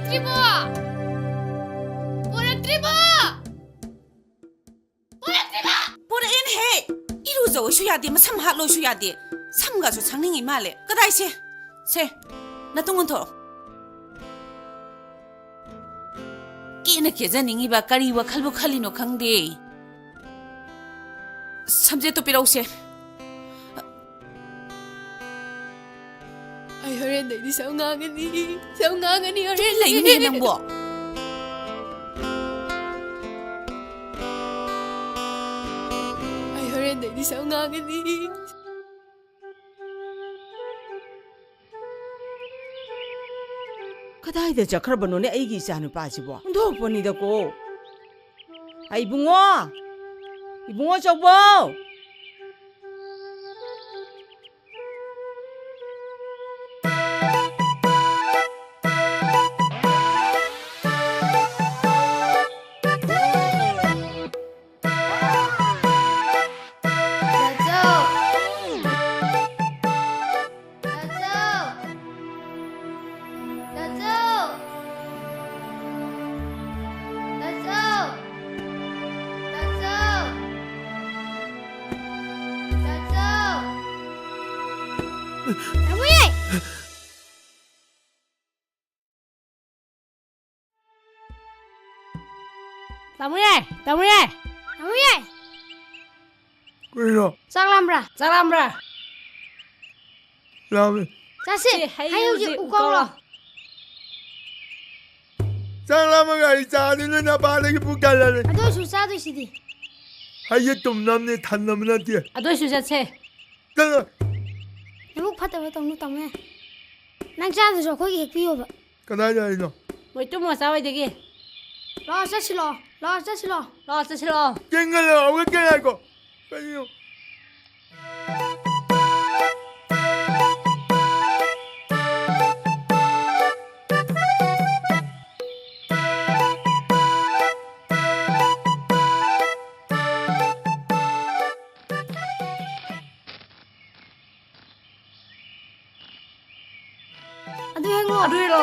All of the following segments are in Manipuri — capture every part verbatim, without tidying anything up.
ꯄꯨꯔꯛꯇ꯭ꯔꯤꯕꯣ? ꯄꯨꯔꯛꯇ꯭ꯔꯤꯕꯣ? ꯄꯨꯔꯛꯇ꯭ꯔꯤꯕꯣ? ꯄꯨꯔꯛꯑꯦꯅꯦꯍꯦ! ꯏꯔꯨꯖꯧꯁꯨ ꯌꯥꯗꯦ, ꯃꯁꯝ ꯍꯥꯠꯂꯣꯁꯨ ꯌꯥꯗꯦ, ꯁꯝꯒꯁꯨ ꯁꯪꯅꯤꯡꯉꯤ ꯃꯥꯜꯂꯦ꯫ ꯀꯗꯥꯏꯁꯦ? ꯁꯦ, ꯅꯇꯨꯡ ꯑꯣꯟꯊꯣꯔꯛꯑꯣ꯫ ꯀꯦꯅ ꯀꯦꯖꯅꯤꯡꯉꯤꯕ ꯀꯔꯤ ꯋꯥꯈꯜꯕꯨ ꯈꯜꯂꯤꯅꯣ ꯈꯪꯗꯦ꯫ ꯁꯝꯖꯦꯠꯇꯣ ꯄꯤꯔꯧꯁꯦ꯫ ꯑꯩ ꯍꯣꯔꯦꯟꯗꯩꯗꯤ ꯁꯝ ꯉꯥꯡꯉꯅꯤ, ꯁꯝ ꯉꯥꯡꯉꯅꯤ ꯍꯣꯔꯦꯟꯗꯩꯗꯤ꯫ ꯂꯩꯅꯦ ꯅꯪꯕꯣ꯫ ꯑꯩ ꯍꯣꯔꯦꯟꯗꯩꯗꯤ ꯁꯝ ꯉꯥꯡꯉꯅꯤ꯫ ꯀꯗꯥꯏꯗ ꯆꯠꯈ꯭ꯔꯕꯅꯣꯅꯦ ꯑꯩꯒꯤ ꯏꯆꯥ ꯅꯨꯄꯥꯁꯤꯕꯣ? ꯍꯨꯟꯗꯣꯛꯄꯅꯤꯗꯀꯣ꯫ ꯑꯩ ꯏꯕꯨꯡꯉꯣ! ꯏꯕꯨꯡꯉꯣ ꯆꯧꯕꯣ! ꯗꯥꯆꯧ! ꯗꯥꯆꯧ! ꯗꯥꯆꯧ! ꯗꯥꯆꯧ! ꯗꯥꯆꯧ! ꯗꯥꯆꯧ! ꯇꯥꯃꯣ ꯌꯥꯏ! ꯇꯥꯃꯣ ꯌꯥꯏ! ꯇꯥꯃꯣ ꯌꯥꯏ! ꯇꯥꯃꯣ ꯌꯥꯏ! ꯀꯩꯅꯣ? ꯆꯥꯛ ꯂꯥꯝꯕ꯭ꯔꯥ? ꯆꯥꯛ ꯂꯥꯝꯕ꯭ꯔꯥ? ꯂꯥꯝꯃꯦ꯫ ꯆꯥꯁꯤ꯫ ꯁꯤ ꯍꯩ ꯍꯩ ꯍꯧꯖꯤꯛ ꯍꯧꯖꯤꯛ ꯎꯀꯥꯎꯔꯣ꯫ ꯎꯀꯥꯎꯔꯣ꯫ ꯆꯥꯛ ꯂꯥꯝꯃꯒ ꯑꯩ ꯆꯥꯗꯣꯏꯅꯣ ꯅꯄꯥꯗꯒꯤ ꯄꯨꯛ ꯊꯜꯂꯅꯤ꯫ ꯑꯗꯨ ꯑꯣꯏꯔꯁꯨ ꯆꯥꯗꯣꯏꯁꯤꯗꯤ꯫ ꯍꯩꯁꯦ ꯇꯨꯝꯅꯕꯅꯤ, ꯊꯟꯅꯕ ꯅꯠꯇꯦ꯫ ꯑꯗꯨ ꯑꯣꯏꯔꯁꯨ ꯆꯠꯁꯦ꯫ ꯆꯠꯂꯣ꯫ ꯅꯕꯨꯛ ꯐꯠꯇꯕ ꯇꯧꯅꯨ ꯇꯥꯃꯣ ꯌꯥꯏ꯫ ꯅꯪ ꯆꯥꯗ꯭ꯔꯁꯨ ꯑꯩꯈꯣꯏꯒꯤ ꯍꯦꯛ ꯄꯤꯌꯣꯕ꯫ ꯀꯗꯥꯏꯗ ꯍꯥꯏꯅꯣ? ꯃꯣꯏ ꯇꯨꯝ ꯃꯆꯥ ꯍꯣꯏꯗꯒꯤ꯫ ꯂꯥꯛꯑꯣ ꯆꯠꯁꯤ ꯂꯥꯛꯑꯣ꯫ ꯂꯥꯛꯑꯣ ꯆꯠꯁꯤ ꯂꯥꯛꯑꯣ꯫ ꯂꯥꯛꯑꯣ ꯆꯠꯁꯤ ꯂꯥꯛꯑꯣ꯫ ꯆꯦꯟꯒꯠꯂꯣ, ꯍꯧꯒꯠꯀꯦ ꯉꯥꯏꯈꯣ꯫ ꯀꯔꯤꯅꯣ? ꯑꯗꯨ ꯍꯦꯛꯂꯣ꯫ ꯑꯗꯨ ꯍꯦꯛꯂꯣ꯫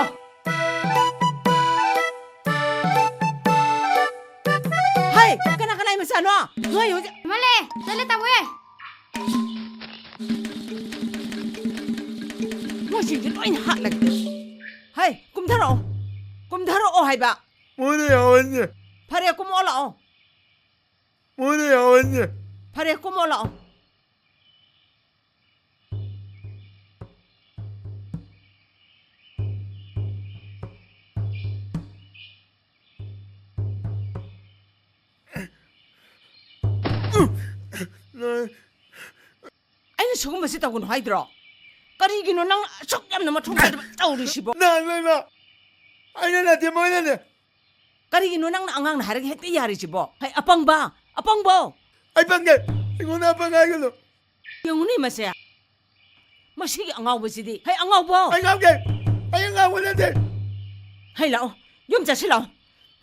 ꯏꯆꯥꯅꯣ, ꯅꯣꯏ ꯍꯧꯖꯤꯛ ꯃꯂꯦ, ꯆꯠꯂꯦ ꯇꯧꯋꯦ꯫ ꯃꯣꯏꯁꯤꯡꯁꯦ ꯂꯣꯏꯅ ꯍꯥꯠꯂꯒꯦ꯫ ꯍꯩ, ꯀꯨꯝꯊꯔꯛꯑꯣ꯫ ꯀꯨꯝꯊꯔꯛꯑꯣ ꯍꯥꯏꯕ꯫ ꯃꯣꯏꯅ ꯌꯥꯎꯍꯟꯁꯦ꯫ ꯐꯔꯦ, ꯀꯨꯝꯃꯛꯑꯣ ꯂꯥꯛꯑꯣ꯫ ꯃꯣꯏꯅ ꯌꯥꯎꯍꯟꯁꯦ꯫ ꯐꯔꯦ, ꯀꯨꯝꯃꯛꯑꯣ ꯂꯥꯛꯑꯣ꯫ ꯑꯩꯅ ꯁꯤꯒꯨꯝꯕꯁꯤ ꯇꯧꯒꯅꯨ ꯍꯥꯏꯗ꯭ꯔꯣ? ꯀꯔꯤꯒꯤꯅꯣ ꯅꯪ ꯑꯁꯨꯛ ꯌꯥꯝꯅ ꯃꯊꯣꯡ ꯆꯥꯗꯕ ꯇꯧꯔꯤꯁꯤꯕꯣ? ꯅꯍꯥꯟ ꯂꯩꯕ ꯑꯩꯅ ꯅꯠꯇꯦ, ꯃꯣꯏꯅꯅꯦ꯫ ꯀꯔꯤꯒꯤꯅꯣ ꯅꯪꯅ ꯑꯉꯥꯡꯅ ꯍꯥꯏꯔꯒ ꯍꯦꯛꯇ ꯌꯥꯔꯤꯁꯤꯕꯣ? ꯍꯩ, ꯑꯄꯪꯕ! ꯑꯄꯪꯕꯣ! ꯑꯩ ꯄꯪꯒꯦ꯫ ꯑꯩꯉꯣꯟꯗ ꯑꯄꯪ ꯍꯥꯏꯒꯅꯨ꯫ ꯌꯦꯡꯉꯨꯅꯦ ꯃꯁꯦ꯫ ꯃꯁꯤꯒꯤ ꯑꯉꯥꯎꯕꯁꯤꯗꯤ꯫ ꯍꯩ, ꯑꯉꯥꯎꯕꯣ! ꯑꯩ ꯉꯥꯎꯗꯦ꯫ ꯑꯩ ꯑꯉꯥꯎꯕ ꯅꯠꯇꯦ꯫ ꯍꯩ, ꯂꯥꯛꯑꯣ꯫ ꯌꯨꯝ ꯆꯠꯁꯤ ꯂꯥꯛꯑꯣ꯫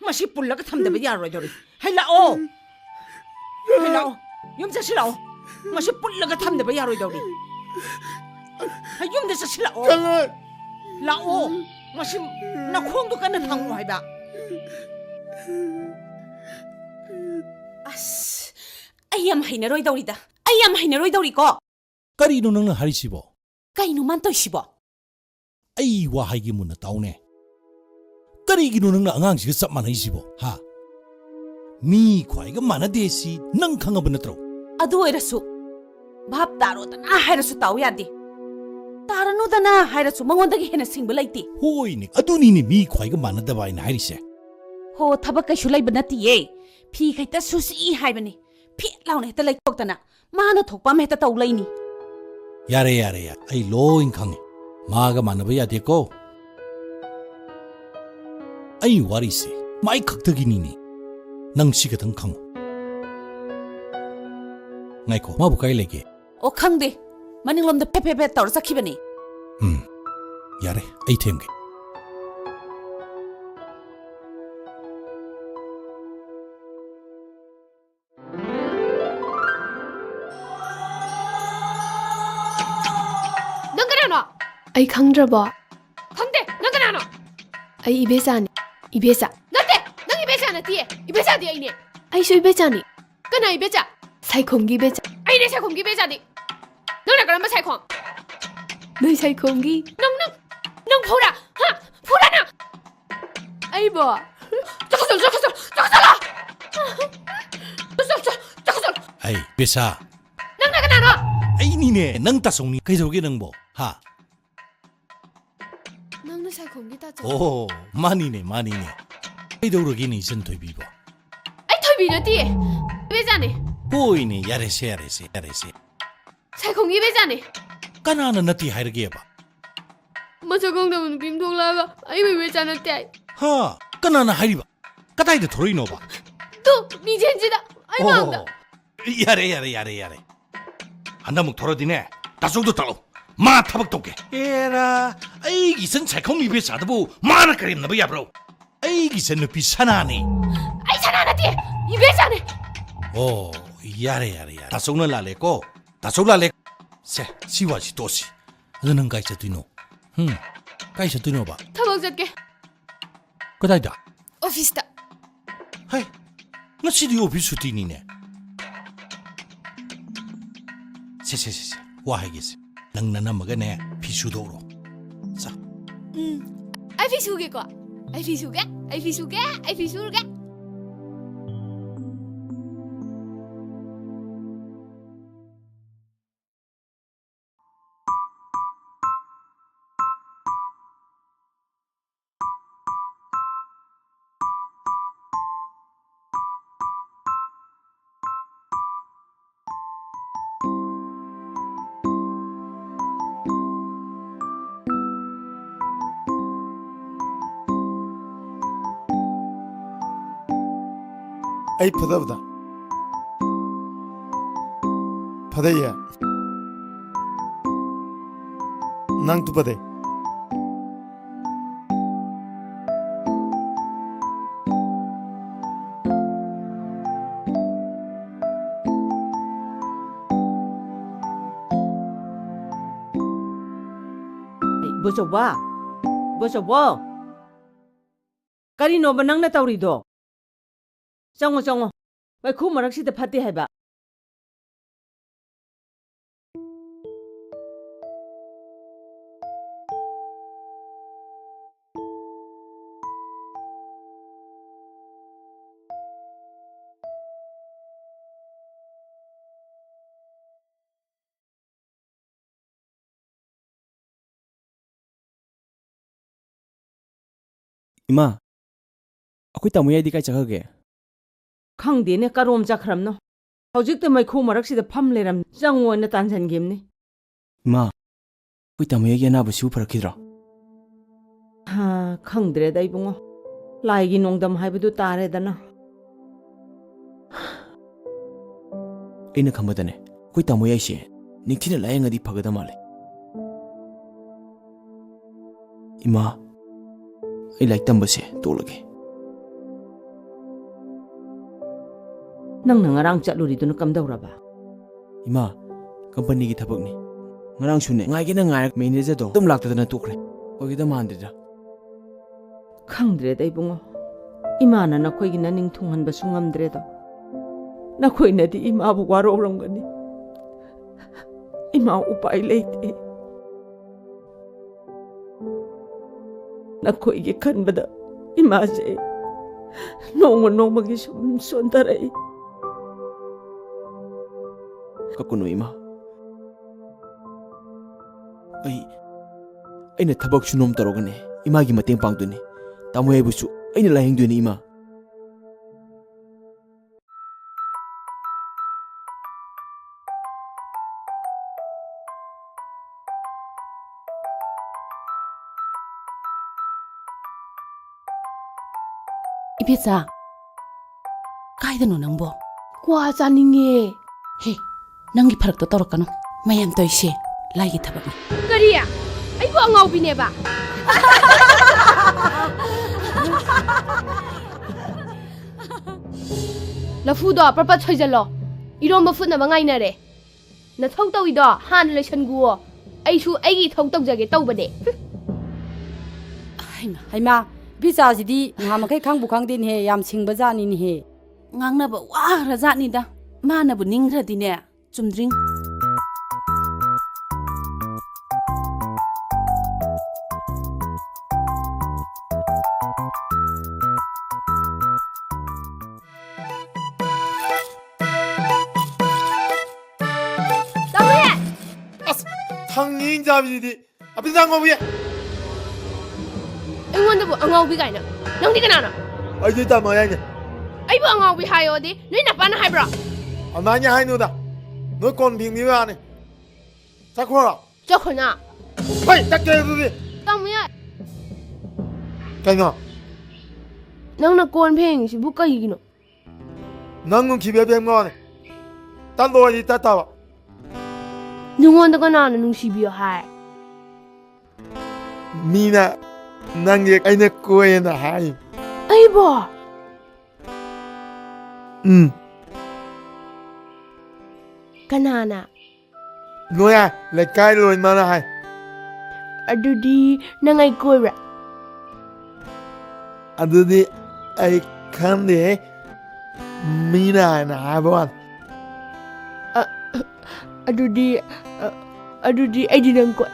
ꯃꯁꯤ ꯄꯨꯜꯂꯒ ꯊꯝꯗꯕ ꯌꯥꯔꯣꯏꯗꯧꯔꯤ꯫ ꯍꯩ, ꯂꯥꯛꯑꯣ꯫ ꯍꯩ, ꯂꯥꯛꯑꯣ꯫ ꯌꯨꯝ ꯆꯠꯁꯤ ꯂꯥꯛꯑꯣ꯫ ꯃꯁꯤ ꯄꯨꯜꯂꯒ ꯊꯝꯗꯕ ꯌꯥꯔꯣꯏꯗꯧꯔꯤ꯫ ꯍꯩ, ꯌꯨꯝꯗ ꯆꯠꯁꯤ ꯂꯥꯛꯑꯣ꯫ ꯆꯠꯂꯣꯏ꯫ ꯂꯥꯛꯑꯣ꯫ ꯃꯁꯤ ꯅꯈꯣꯡꯗꯣ ꯀꯟꯅ ꯊꯥꯡꯉꯣ ꯍꯥꯏꯕ꯫ ꯑꯁ, ꯑꯩ ꯌꯥꯝ ꯍꯩꯅꯔꯣꯏꯗꯧꯔꯤꯗ꯫ ꯑꯩ ꯌꯥꯝ ꯍꯩꯅꯔꯣꯏꯗꯧꯔꯤꯀꯣ꯫ ꯀꯔꯤꯅꯣ ꯅꯪꯅ ꯍꯥꯏꯔꯤꯁꯤꯕꯣ? ꯀꯩꯅꯣ ꯃꯥꯅ ꯇꯧꯔꯤꯁꯤꯕꯣ? ꯑꯩ ꯋꯥ ꯍꯥꯏꯒꯦ ꯃꯨꯟꯅ ꯇꯥꯎꯅꯦ꯫ ꯀꯔꯤꯒꯤꯅꯣ ꯅꯪꯅ ꯑꯉꯥꯡꯁꯤꯒ ꯆꯞ ꯃꯥꯟꯅꯩꯁꯤꯕꯣ? ꯍꯥ? ꯃꯤ ꯈ꯭ꯋꯥꯏꯒ ꯃꯥꯟꯅꯗꯦ ꯁꯤ ꯅꯪ ꯈꯪꯉꯕ ꯅꯠꯇ꯭ꯔꯣ? ꯑꯗꯨ ꯑꯣꯏꯔꯁꯨ ꯚꯥꯞ ꯇꯥꯔꯣꯗꯅ ꯍꯥꯏꯔꯁꯨ ꯇꯥꯎ ꯌꯥꯗꯦ꯫ ꯇꯥꯔꯅꯨꯗꯅ ꯍꯥꯏꯔꯁꯨ ꯃꯉꯣꯟꯗꯒꯤ ꯍꯦꯟꯅ ꯁꯤꯡꯕ ꯂꯩꯇꯦ꯫ ꯍꯣꯏꯅꯦ, ꯑꯗꯨꯅꯤꯅꯦ ꯃꯤ ꯈ꯭ꯋꯥꯏꯒ ꯃꯥꯟꯅꯗꯕ ꯍꯥꯏꯅ ꯍꯥꯏꯔꯤꯁꯦ꯫ ꯍꯣ, ꯊꯕꯛ ꯀꯩꯁꯨ ꯂꯩꯕ ꯅꯠꯇꯤꯌꯦ꯫ ꯐꯤ ꯈꯛꯇ ꯁꯨꯁꯤ ꯍꯥꯏꯕꯅꯤ꯫ ꯐꯤꯠ ꯂꯥꯎꯅ ꯍꯦꯛꯇ ꯂꯩꯊꯣꯛꯇꯅ ꯃꯥꯅ ꯊꯣꯛꯄ ꯑꯃ ꯍꯦꯛꯇ ꯇꯧ ꯂꯩꯅꯤ꯫ ꯌꯥꯔꯦ, ꯌꯥꯔꯦ, ꯌꯥꯔꯦ꯫ ꯑꯩ ꯂꯣꯏ ꯈꯪꯉꯦ꯫ ꯃꯥꯒ ꯃꯥꯟꯅꯕ ꯌꯥꯗꯦꯀꯣ꯫ ꯑꯩ ꯋꯥꯔꯤꯁꯦ ꯃꯥꯏ ꯈꯛꯇꯒꯤꯅꯤꯅꯦ꯫ ꯅꯪ ꯁꯤ ꯈꯛꯇꯪ ꯈꯪꯉꯨ꯫ ꯉꯥꯏꯈꯣ, ꯃꯥꯕꯨ ꯀꯥꯏ ꯂꯩꯒꯦ? ꯑꯣ, ꯈꯪꯗꯦ꯫ ꯃꯅꯤꯡꯂꯣꯝꯗ ꯐꯦꯠ ꯐꯦꯠ ꯐꯦꯠ ꯇꯧꯔ ꯆꯠꯈꯤꯕꯅꯤ꯫ ꯎꯝ, ꯌꯥꯔꯦ, ꯑꯩ ꯊꯦꯝꯒꯦ꯫ ꯅꯪ ꯀꯅꯥꯅꯣ? ꯑꯩ ꯈꯪꯗ꯭ꯔꯕꯣ? ꯈꯪꯗꯦ꯫ ꯅꯪ ꯀꯅꯥꯅꯣ? ꯑꯩ ꯏꯕꯦꯆꯥꯅꯤ꯫ ꯏꯕꯦꯆꯥ꯫ ꯅꯠꯇꯦ! ꯅꯪ ꯏꯕꯦꯆꯥ ꯅꯠꯇꯤꯌꯦ꯫ ꯏꯕꯦꯆꯥꯗꯤ ꯑꯩꯅꯦ꯫ ꯑꯩꯁꯨ ꯏꯕꯦꯆꯥꯅꯤ꯫ ꯀꯅꯥ ꯏꯕꯦꯆꯥ? ꯁꯥꯏꯈꯣꯝꯒꯤ ꯏꯕꯦꯆꯥ꯫ ꯑꯩꯅꯦ ꯁꯥꯏꯈꯣꯝꯒꯤ ꯏꯕꯦꯆꯥꯗꯤ꯫ ꯅꯪꯅ ꯀꯔꯝꯕ ꯁꯥꯏꯈꯣꯝ? ꯅꯣꯏ ꯁꯥꯏꯈꯣꯝꯒꯤ꯫ ꯅꯪ, ꯅꯪ, ꯅꯪ ꯐꯨꯔꯥ? ꯍꯥ? ꯐꯨꯔꯥ ꯅꯪ? ꯑꯩꯕꯣ? ꯆꯠꯈ꯭ꯔꯣ, ꯆꯠꯈ꯭ꯔꯣ, ꯆꯠꯈ꯭ꯔꯣ, ꯆꯠꯈ꯭ꯔꯣ, ꯆꯠꯈ꯭ꯔꯣ꯫ ꯆꯠꯈ꯭ꯔꯣ, ꯆꯠꯈ꯭ꯔꯣ, ꯆꯠꯈ꯭ꯔꯣ, ꯆꯠꯈ꯭ꯔꯣ꯫ ꯑꯩ, ꯕꯦꯆꯥ꯫ ꯅꯪꯅ ꯀꯅꯥꯅꯣ? ꯑꯩꯅꯤꯅꯦ, ꯅꯪ ꯇꯥꯆꯧꯅꯤ꯫ ꯀꯩꯗꯧꯔꯒꯦ ꯅꯪꯕꯣ? ꯍꯥ? ꯅꯪꯅ ꯁꯥꯏꯈꯣꯝꯒꯤ ꯇꯥꯆꯧ? ꯑꯣ, ꯃꯥꯅꯤꯅꯦ, ꯃꯥꯅꯤꯅꯦ꯫ ꯀꯩꯗꯧꯔꯒꯦꯅꯦ, ꯏꯆꯟ ꯊꯣꯏꯕꯤꯕꯣ? ꯑꯩ ꯊꯣꯏꯕꯤ ꯅꯠꯇꯤꯌꯦ꯫ ꯏꯕꯦꯆꯥꯅꯦ꯫ ꯍꯣꯏꯅꯦ, ꯌꯥꯔꯦꯁꯦ, ꯌꯥꯔꯦꯁꯦ, ꯌꯥꯔꯦꯁꯦ꯫ ꯁꯥꯏꯈꯣꯝꯒꯤ ꯏꯕꯦꯆꯥꯅꯦ꯫ ꯀꯅꯥꯅ ꯅꯠꯇꯦ ꯍꯥꯏꯔꯒꯦꯕ? ꯃꯁꯛ ꯈꯪꯗꯕ ꯅꯨꯄꯤ ꯑꯃ ꯊꯣꯛꯂꯛꯑꯒ ꯑꯩꯕꯨ ꯏꯕꯦꯆꯥ ꯅꯠꯇꯦ ꯍꯥꯏ꯫ ꯍꯥ? ꯀꯅꯥꯅ ꯍꯥꯏꯔꯤꯕ? ꯀꯗꯥꯏꯗ ꯊꯣꯔꯛꯏꯅꯣꯕ? ꯇꯨ, ꯃꯤꯡꯁꯦꯟꯁꯤꯗ, ꯑꯩ ꯃꯥꯡꯗ꯫ ꯑꯣ, ꯌꯥꯔꯦ, ꯌꯥꯔꯦ, ꯌꯥꯔꯦ, ꯌꯥꯔꯦ꯫ ꯍꯟꯗꯛꯃꯨꯛ ꯊꯣꯔꯛꯑꯗꯤꯅꯦ, ꯇꯥꯆꯧꯗꯣ ꯇꯥꯛꯂꯣ꯫ ꯃꯥ ꯊꯕꯛ ꯇꯧꯒꯦ꯫ ꯑꯦꯔꯥ, ꯑꯩꯒꯤ ꯏꯆꯟ ꯁꯥꯏꯈꯣꯝ ꯏꯕꯦꯆꯥꯗꯨꯕꯨ ꯃꯥꯅ ꯀꯔꯦꯝꯅꯕ ꯌꯥꯕ꯭ꯔꯣ? ꯑꯩꯒꯤ ꯏꯆꯟ ꯅꯨꯄꯤ ꯁꯅꯥꯅꯤ꯫ ꯑꯩ ꯁꯅꯥ ꯅꯠꯇꯦ, ꯏꯕꯦꯆꯥꯅꯦ꯫ ꯑꯣ, ꯌꯥꯔꯦ, ꯌꯥꯔꯦ, ꯌꯥꯔꯦ꯫ ꯇꯥꯆꯧꯅ ꯂꯥꯜꯂꯦꯀꯣ꯫ ꯇꯥꯆꯧ ꯂꯥꯜꯂꯦ꯫ ꯁꯦ, ꯁꯤ ꯋꯥꯁꯤ ꯇꯣꯛꯁꯤ꯫ ꯑꯗꯣ ꯅꯪ ꯀꯥꯏ ꯆꯠꯇꯣꯏꯅꯣ? ꯍꯨꯝ? ꯀꯥꯏ ꯆꯠꯇꯣꯏꯅꯣꯕ? ꯊꯕꯛ ꯆꯠꯀꯦ꯫ ꯀꯗꯥꯏꯗ? ꯑꯣꯐꯤꯁꯇ꯫ ꯍꯩ, ꯉꯁꯤꯗꯤ ꯑꯣꯐꯤꯁ ꯁꯨꯇꯤꯅꯤꯅꯦ꯫ ꯁꯦ, ꯁꯦ, ꯁꯦ, ꯁꯦ, ꯋꯥ ꯍꯥꯏꯒꯦꯁꯦ꯫ ꯅꯪ ꯅꯅꯝꯃꯒꯅꯦ, ꯐꯤ ꯁꯨꯗꯣꯛꯎꯔꯣ꯫ ꯁꯥ꯫ ꯎꯝ, ꯑꯩ ꯐꯤ ꯁꯨꯒꯦꯀꯣ꯫ ꯑꯩ ꯐꯤ ꯁꯨꯒꯦ, ꯑꯩ ꯐꯤ ꯁꯨꯒꯦ, ꯑꯩ ꯐꯤ ꯁꯨꯔꯒꯦ꯫ ꯑꯩ ꯐꯨꯗꯕꯗ꯫ ꯐꯗꯩꯌꯦ꯫ ꯅꯪ ꯇꯨ ꯐꯗꯩ꯫ ꯏꯕꯣꯆꯧꯕ, ꯏꯕꯣꯆꯧꯕꯣ, ꯀꯔꯤꯅꯣꯕ ꯅꯪꯅ ꯇꯧꯔꯤꯗꯣ? ꯆꯪꯉꯣ, ꯆꯪꯉꯣ꯫ ꯃꯩꯈꯨ ꯃꯔꯛꯁꯤꯗ ꯐꯠꯇꯦ ꯍꯥꯏꯕ꯫ ꯏꯃꯥ, ꯑꯩꯈꯣꯏ ꯇꯥꯃꯣ ꯌꯥꯏꯗꯤ ꯀꯥꯏ ꯆꯠꯈ꯭ꯔꯒꯦ? ꯈꯪꯗꯦꯅꯦ, ꯀꯔꯣꯝ ꯆꯠꯈ꯭ꯔꯕꯅꯣ꯫ ꯍꯧꯖꯤꯛꯇ ꯃꯩꯈꯨ ꯃꯔꯛꯁꯤꯗ ꯐꯝ ꯂꯩꯔꯝ, ꯆꯪꯉꯣꯅ ꯇꯥꯟꯁꯤꯟꯈꯤꯕꯅꯤ꯫ ꯏꯃꯥ, ꯑꯩꯈꯣꯏ ꯇꯥꯃꯣ ꯌꯥꯏꯒꯤ ꯑꯅꯥꯕꯁꯤꯕꯨ ꯐꯔꯛꯈꯤꯗ꯭ꯔꯣ? ꯍꯥ, ꯈꯪꯗ꯭ꯔꯦꯗ ꯏꯕꯨꯡꯉꯣ, ꯂꯥꯏꯒꯤ ꯅꯣꯡꯗꯝ ꯍꯥꯏꯕꯗꯨ ꯇꯥꯔꯦꯗꯅ꯫ ꯑꯩꯅ ꯈꯟꯕꯗꯅꯦ, ꯑꯩꯈꯣꯏ ꯇꯥꯃꯣ ꯌꯥꯏꯁꯦ ꯅꯤꯡꯊꯤꯅ ꯂꯥꯌꯦꯡꯉꯗꯤ ꯐꯒꯗ ꯃꯥꯜꯂꯦ꯫ ꯏꯃꯥ, ꯑꯩ ꯂꯥꯏꯔꯤꯛ ꯇꯝꯕꯁꯦ ꯇꯣꯛꯂꯒꯦ꯫ ꯅꯪꯅ ꯉꯔꯥꯡ ꯆꯠꯂꯨꯔꯤꯗꯨꯅ ꯀꯝꯗꯧꯔꯕ? ꯏꯃꯥ, ꯀꯝꯄꯅꯤꯒꯤ ꯊꯕꯛꯅꯤ꯫ ꯉꯔꯥꯡꯁꯨꯅꯦ, ꯉꯥꯏꯒꯦꯅ ꯉꯥꯏꯔꯒ ꯃꯦꯅꯦꯖꯔꯗꯣ ꯑꯗꯨꯝ ꯂꯥꯛꯇꯗꯅ ꯇꯣꯛꯈ꯭ꯔꯦ꯫ ꯑꯣꯏꯒꯗ ꯃꯥꯟꯗꯦꯗ꯫ ꯈꯪꯗ꯭ꯔꯦꯗ ꯏꯕꯨꯡꯉꯣ, ꯏꯃꯥꯅ ꯅꯈꯣꯏꯒꯤ ꯅꯅꯤꯡ ꯊꯨꯡꯍꯟꯕꯁꯨ ꯉꯝꯗ꯭ꯔꯦꯗꯣ꯫ ꯅꯈꯣꯏꯅꯗꯤ ꯏꯃꯥꯕꯨ ꯋꯥꯔꯧꯔꯝꯒꯅꯤ꯫ ꯏꯃꯥ ꯎꯄꯥꯏ ꯂꯩꯇꯦ꯫ ꯅꯈꯣꯏꯒꯤ ꯈꯟꯕꯗ ꯏꯃꯥꯁꯦ ꯅꯣꯡꯃ ꯅꯣꯡꯃꯒꯤ ꯁꯨꯝ ꯁꯣꯟꯊꯔꯛꯏ꯫ ꯀꯞꯀꯅꯨ ꯏꯃꯥ꯫ ꯑꯩ, ꯑꯩꯅ ꯊꯕꯛ ꯁꯨꯅꯣꯝ ꯇꯧꯔꯒꯅꯦ ꯏꯃꯥꯒꯤ ꯃꯇꯦꯡ ꯄꯥꯡꯗꯣꯏꯅꯤ꯫ ꯇꯥꯃꯣ ꯌꯥꯏꯕꯨꯁꯨ ꯑꯩꯅ ꯂꯥꯌꯦꯡꯗꯣꯏꯅꯤ ꯏꯃꯥ꯫ ꯏꯕꯦꯆꯥ, ꯀꯥꯏꯗꯅꯣ ꯅꯪꯕꯣ? ꯀ꯭ꯋꯥ ꯆꯥꯅꯤꯡꯉꯦ꯫ ꯍꯦ, ꯅꯪꯒꯤ ꯐꯔꯛꯇꯣ ꯇꯧꯔꯛꯀꯅꯨ꯫ ꯃꯌꯥꯝ ꯇꯧꯔꯤꯁꯦ ꯂꯥꯏꯒꯤ ꯊꯕꯛꯅꯤ꯫ ꯀꯔꯤ? ꯑꯩꯕꯨ ꯑꯉꯥꯎꯕꯤꯅꯦꯕ? ꯂꯐꯨꯗꯣ ꯄ꯭ꯔꯄꯠ ꯁꯣꯏꯖꯜꯂꯣ꯫ ꯏꯔꯣꯝꯕ ꯐꯨꯠꯅꯕ ꯉꯥꯏꯅꯔꯦ꯫ ꯅꯊꯧ ꯇꯧꯏꯗꯣ ꯍꯥꯟꯅ ꯂꯣꯏꯁꯟꯒꯨꯋꯣ꯫ ꯑꯩꯁꯨ ꯑꯩꯒꯤ ꯏꯊꯧ ꯇꯧꯖꯒꯦ ꯇꯧꯕꯅꯦ꯫ ꯍꯩꯃꯥ, ꯍꯩꯃꯥ, ꯏꯕꯦꯆꯥꯁꯤꯗꯤ ꯅꯍꯥꯟꯃꯈꯩ ꯈꯪꯕꯨ ꯈꯪꯗꯦꯅꯦꯍꯦ, ꯌꯥꯝ ꯁꯤꯡꯕ ꯖꯥꯠꯅꯤꯅꯦꯍꯦ꯫ ꯉꯥꯡꯅꯕ ꯋꯥꯈ꯭ꯔꯖꯥꯠꯅꯤꯗ꯫ ꯃꯥꯅꯕꯨ ꯅꯤꯡꯈ꯭ꯔꯗꯤꯅꯦ꯫ ꯆꯨꯝꯗ꯭ꯔꯤꯡ꯫ ꯇꯥꯃꯣ! ꯑꯁ! ꯊꯥꯡ ꯌꯦꯡ ꯆꯥꯕꯁꯤꯗꯤ! ꯑꯕꯤꯗ ꯑꯉꯥꯎꯕꯤ! ꯑꯩꯉꯣꯟꯗꯕꯨ ꯑꯉꯥꯎꯕꯤ ꯀꯥꯏꯅ? ꯅꯪꯗꯤ ꯀꯅꯥꯅꯣ? ꯑꯩꯗꯤ ꯇꯥꯃꯣ ꯍꯥꯏꯅꯦ꯫ ꯑꯩꯕꯨ ꯑꯉꯥꯎꯕꯤ ꯍꯥꯏꯌꯣꯗꯤ ꯅꯣꯏ ꯅꯄꯥꯅ ꯍꯥꯏꯕ꯭ꯔꯣ? ꯑꯗꯨꯃꯥꯏꯅ ꯍꯥꯏꯅꯨꯗ꯫ ꯅꯣꯏ ꯀꯣꯟ ꯐꯦꯡꯕꯤꯕ ꯌꯥꯅꯤ꯫ ꯆꯠꯈ꯭ꯔꯣ꯫ ꯆꯠꯈꯣꯅ꯫ ꯍꯣꯏ, ꯆꯠꯀꯦ ꯑꯗꯨꯗꯤ꯫ ꯇꯥꯃꯣ ꯌꯥꯏ꯫ ꯀꯩꯅꯣ? ꯅꯪꯅ ꯀꯣꯟ ꯐꯦꯡꯉꯤꯁꯤꯕꯨ ꯀꯩꯒꯤꯅꯣ? ꯅꯪ ꯅꯨꯡꯁꯤꯕꯤꯕ ꯐꯦꯡꯕ ꯋꯥꯅꯤ꯫ ꯇꯠꯂꯣꯗꯤ ꯇꯠꯇꯕ꯫ ꯅꯉꯣꯟꯗ ꯀꯅꯥꯅ ꯅꯨꯡꯁꯤꯕꯤꯌꯣ ꯍꯥꯏ? ꯃꯤꯅ ꯅꯪꯁꯦ ꯑꯩꯅ ꯀꯣꯏꯌꯦꯅ ꯍꯥꯏ꯫ ꯑꯩꯕꯣ? ꯎꯝ꯫ ꯀꯅꯥꯅ? ꯂꯣꯌꯥ, ꯂꯩꯀꯥꯏ ꯂꯣꯏ ꯃꯥꯅ ꯍꯥꯏ꯫ ꯑꯗꯨꯗꯤ ꯅꯪ ꯑꯩ ꯀꯣꯏꯕ꯭ꯔꯥ? ꯑꯗꯨꯗꯤ ꯑꯩ ꯈꯪꯗꯦꯍꯦ꯫ ꯃꯤꯅ ꯍꯥꯏꯅ ꯍꯥꯏꯕ ꯋꯥꯅꯤ꯫ ꯑ, ꯑꯗꯨꯗꯤ, ꯑ, ꯑꯗꯨꯗꯤ ꯑꯩꯗꯤ ꯅꯪ ꯀꯣꯏ꯫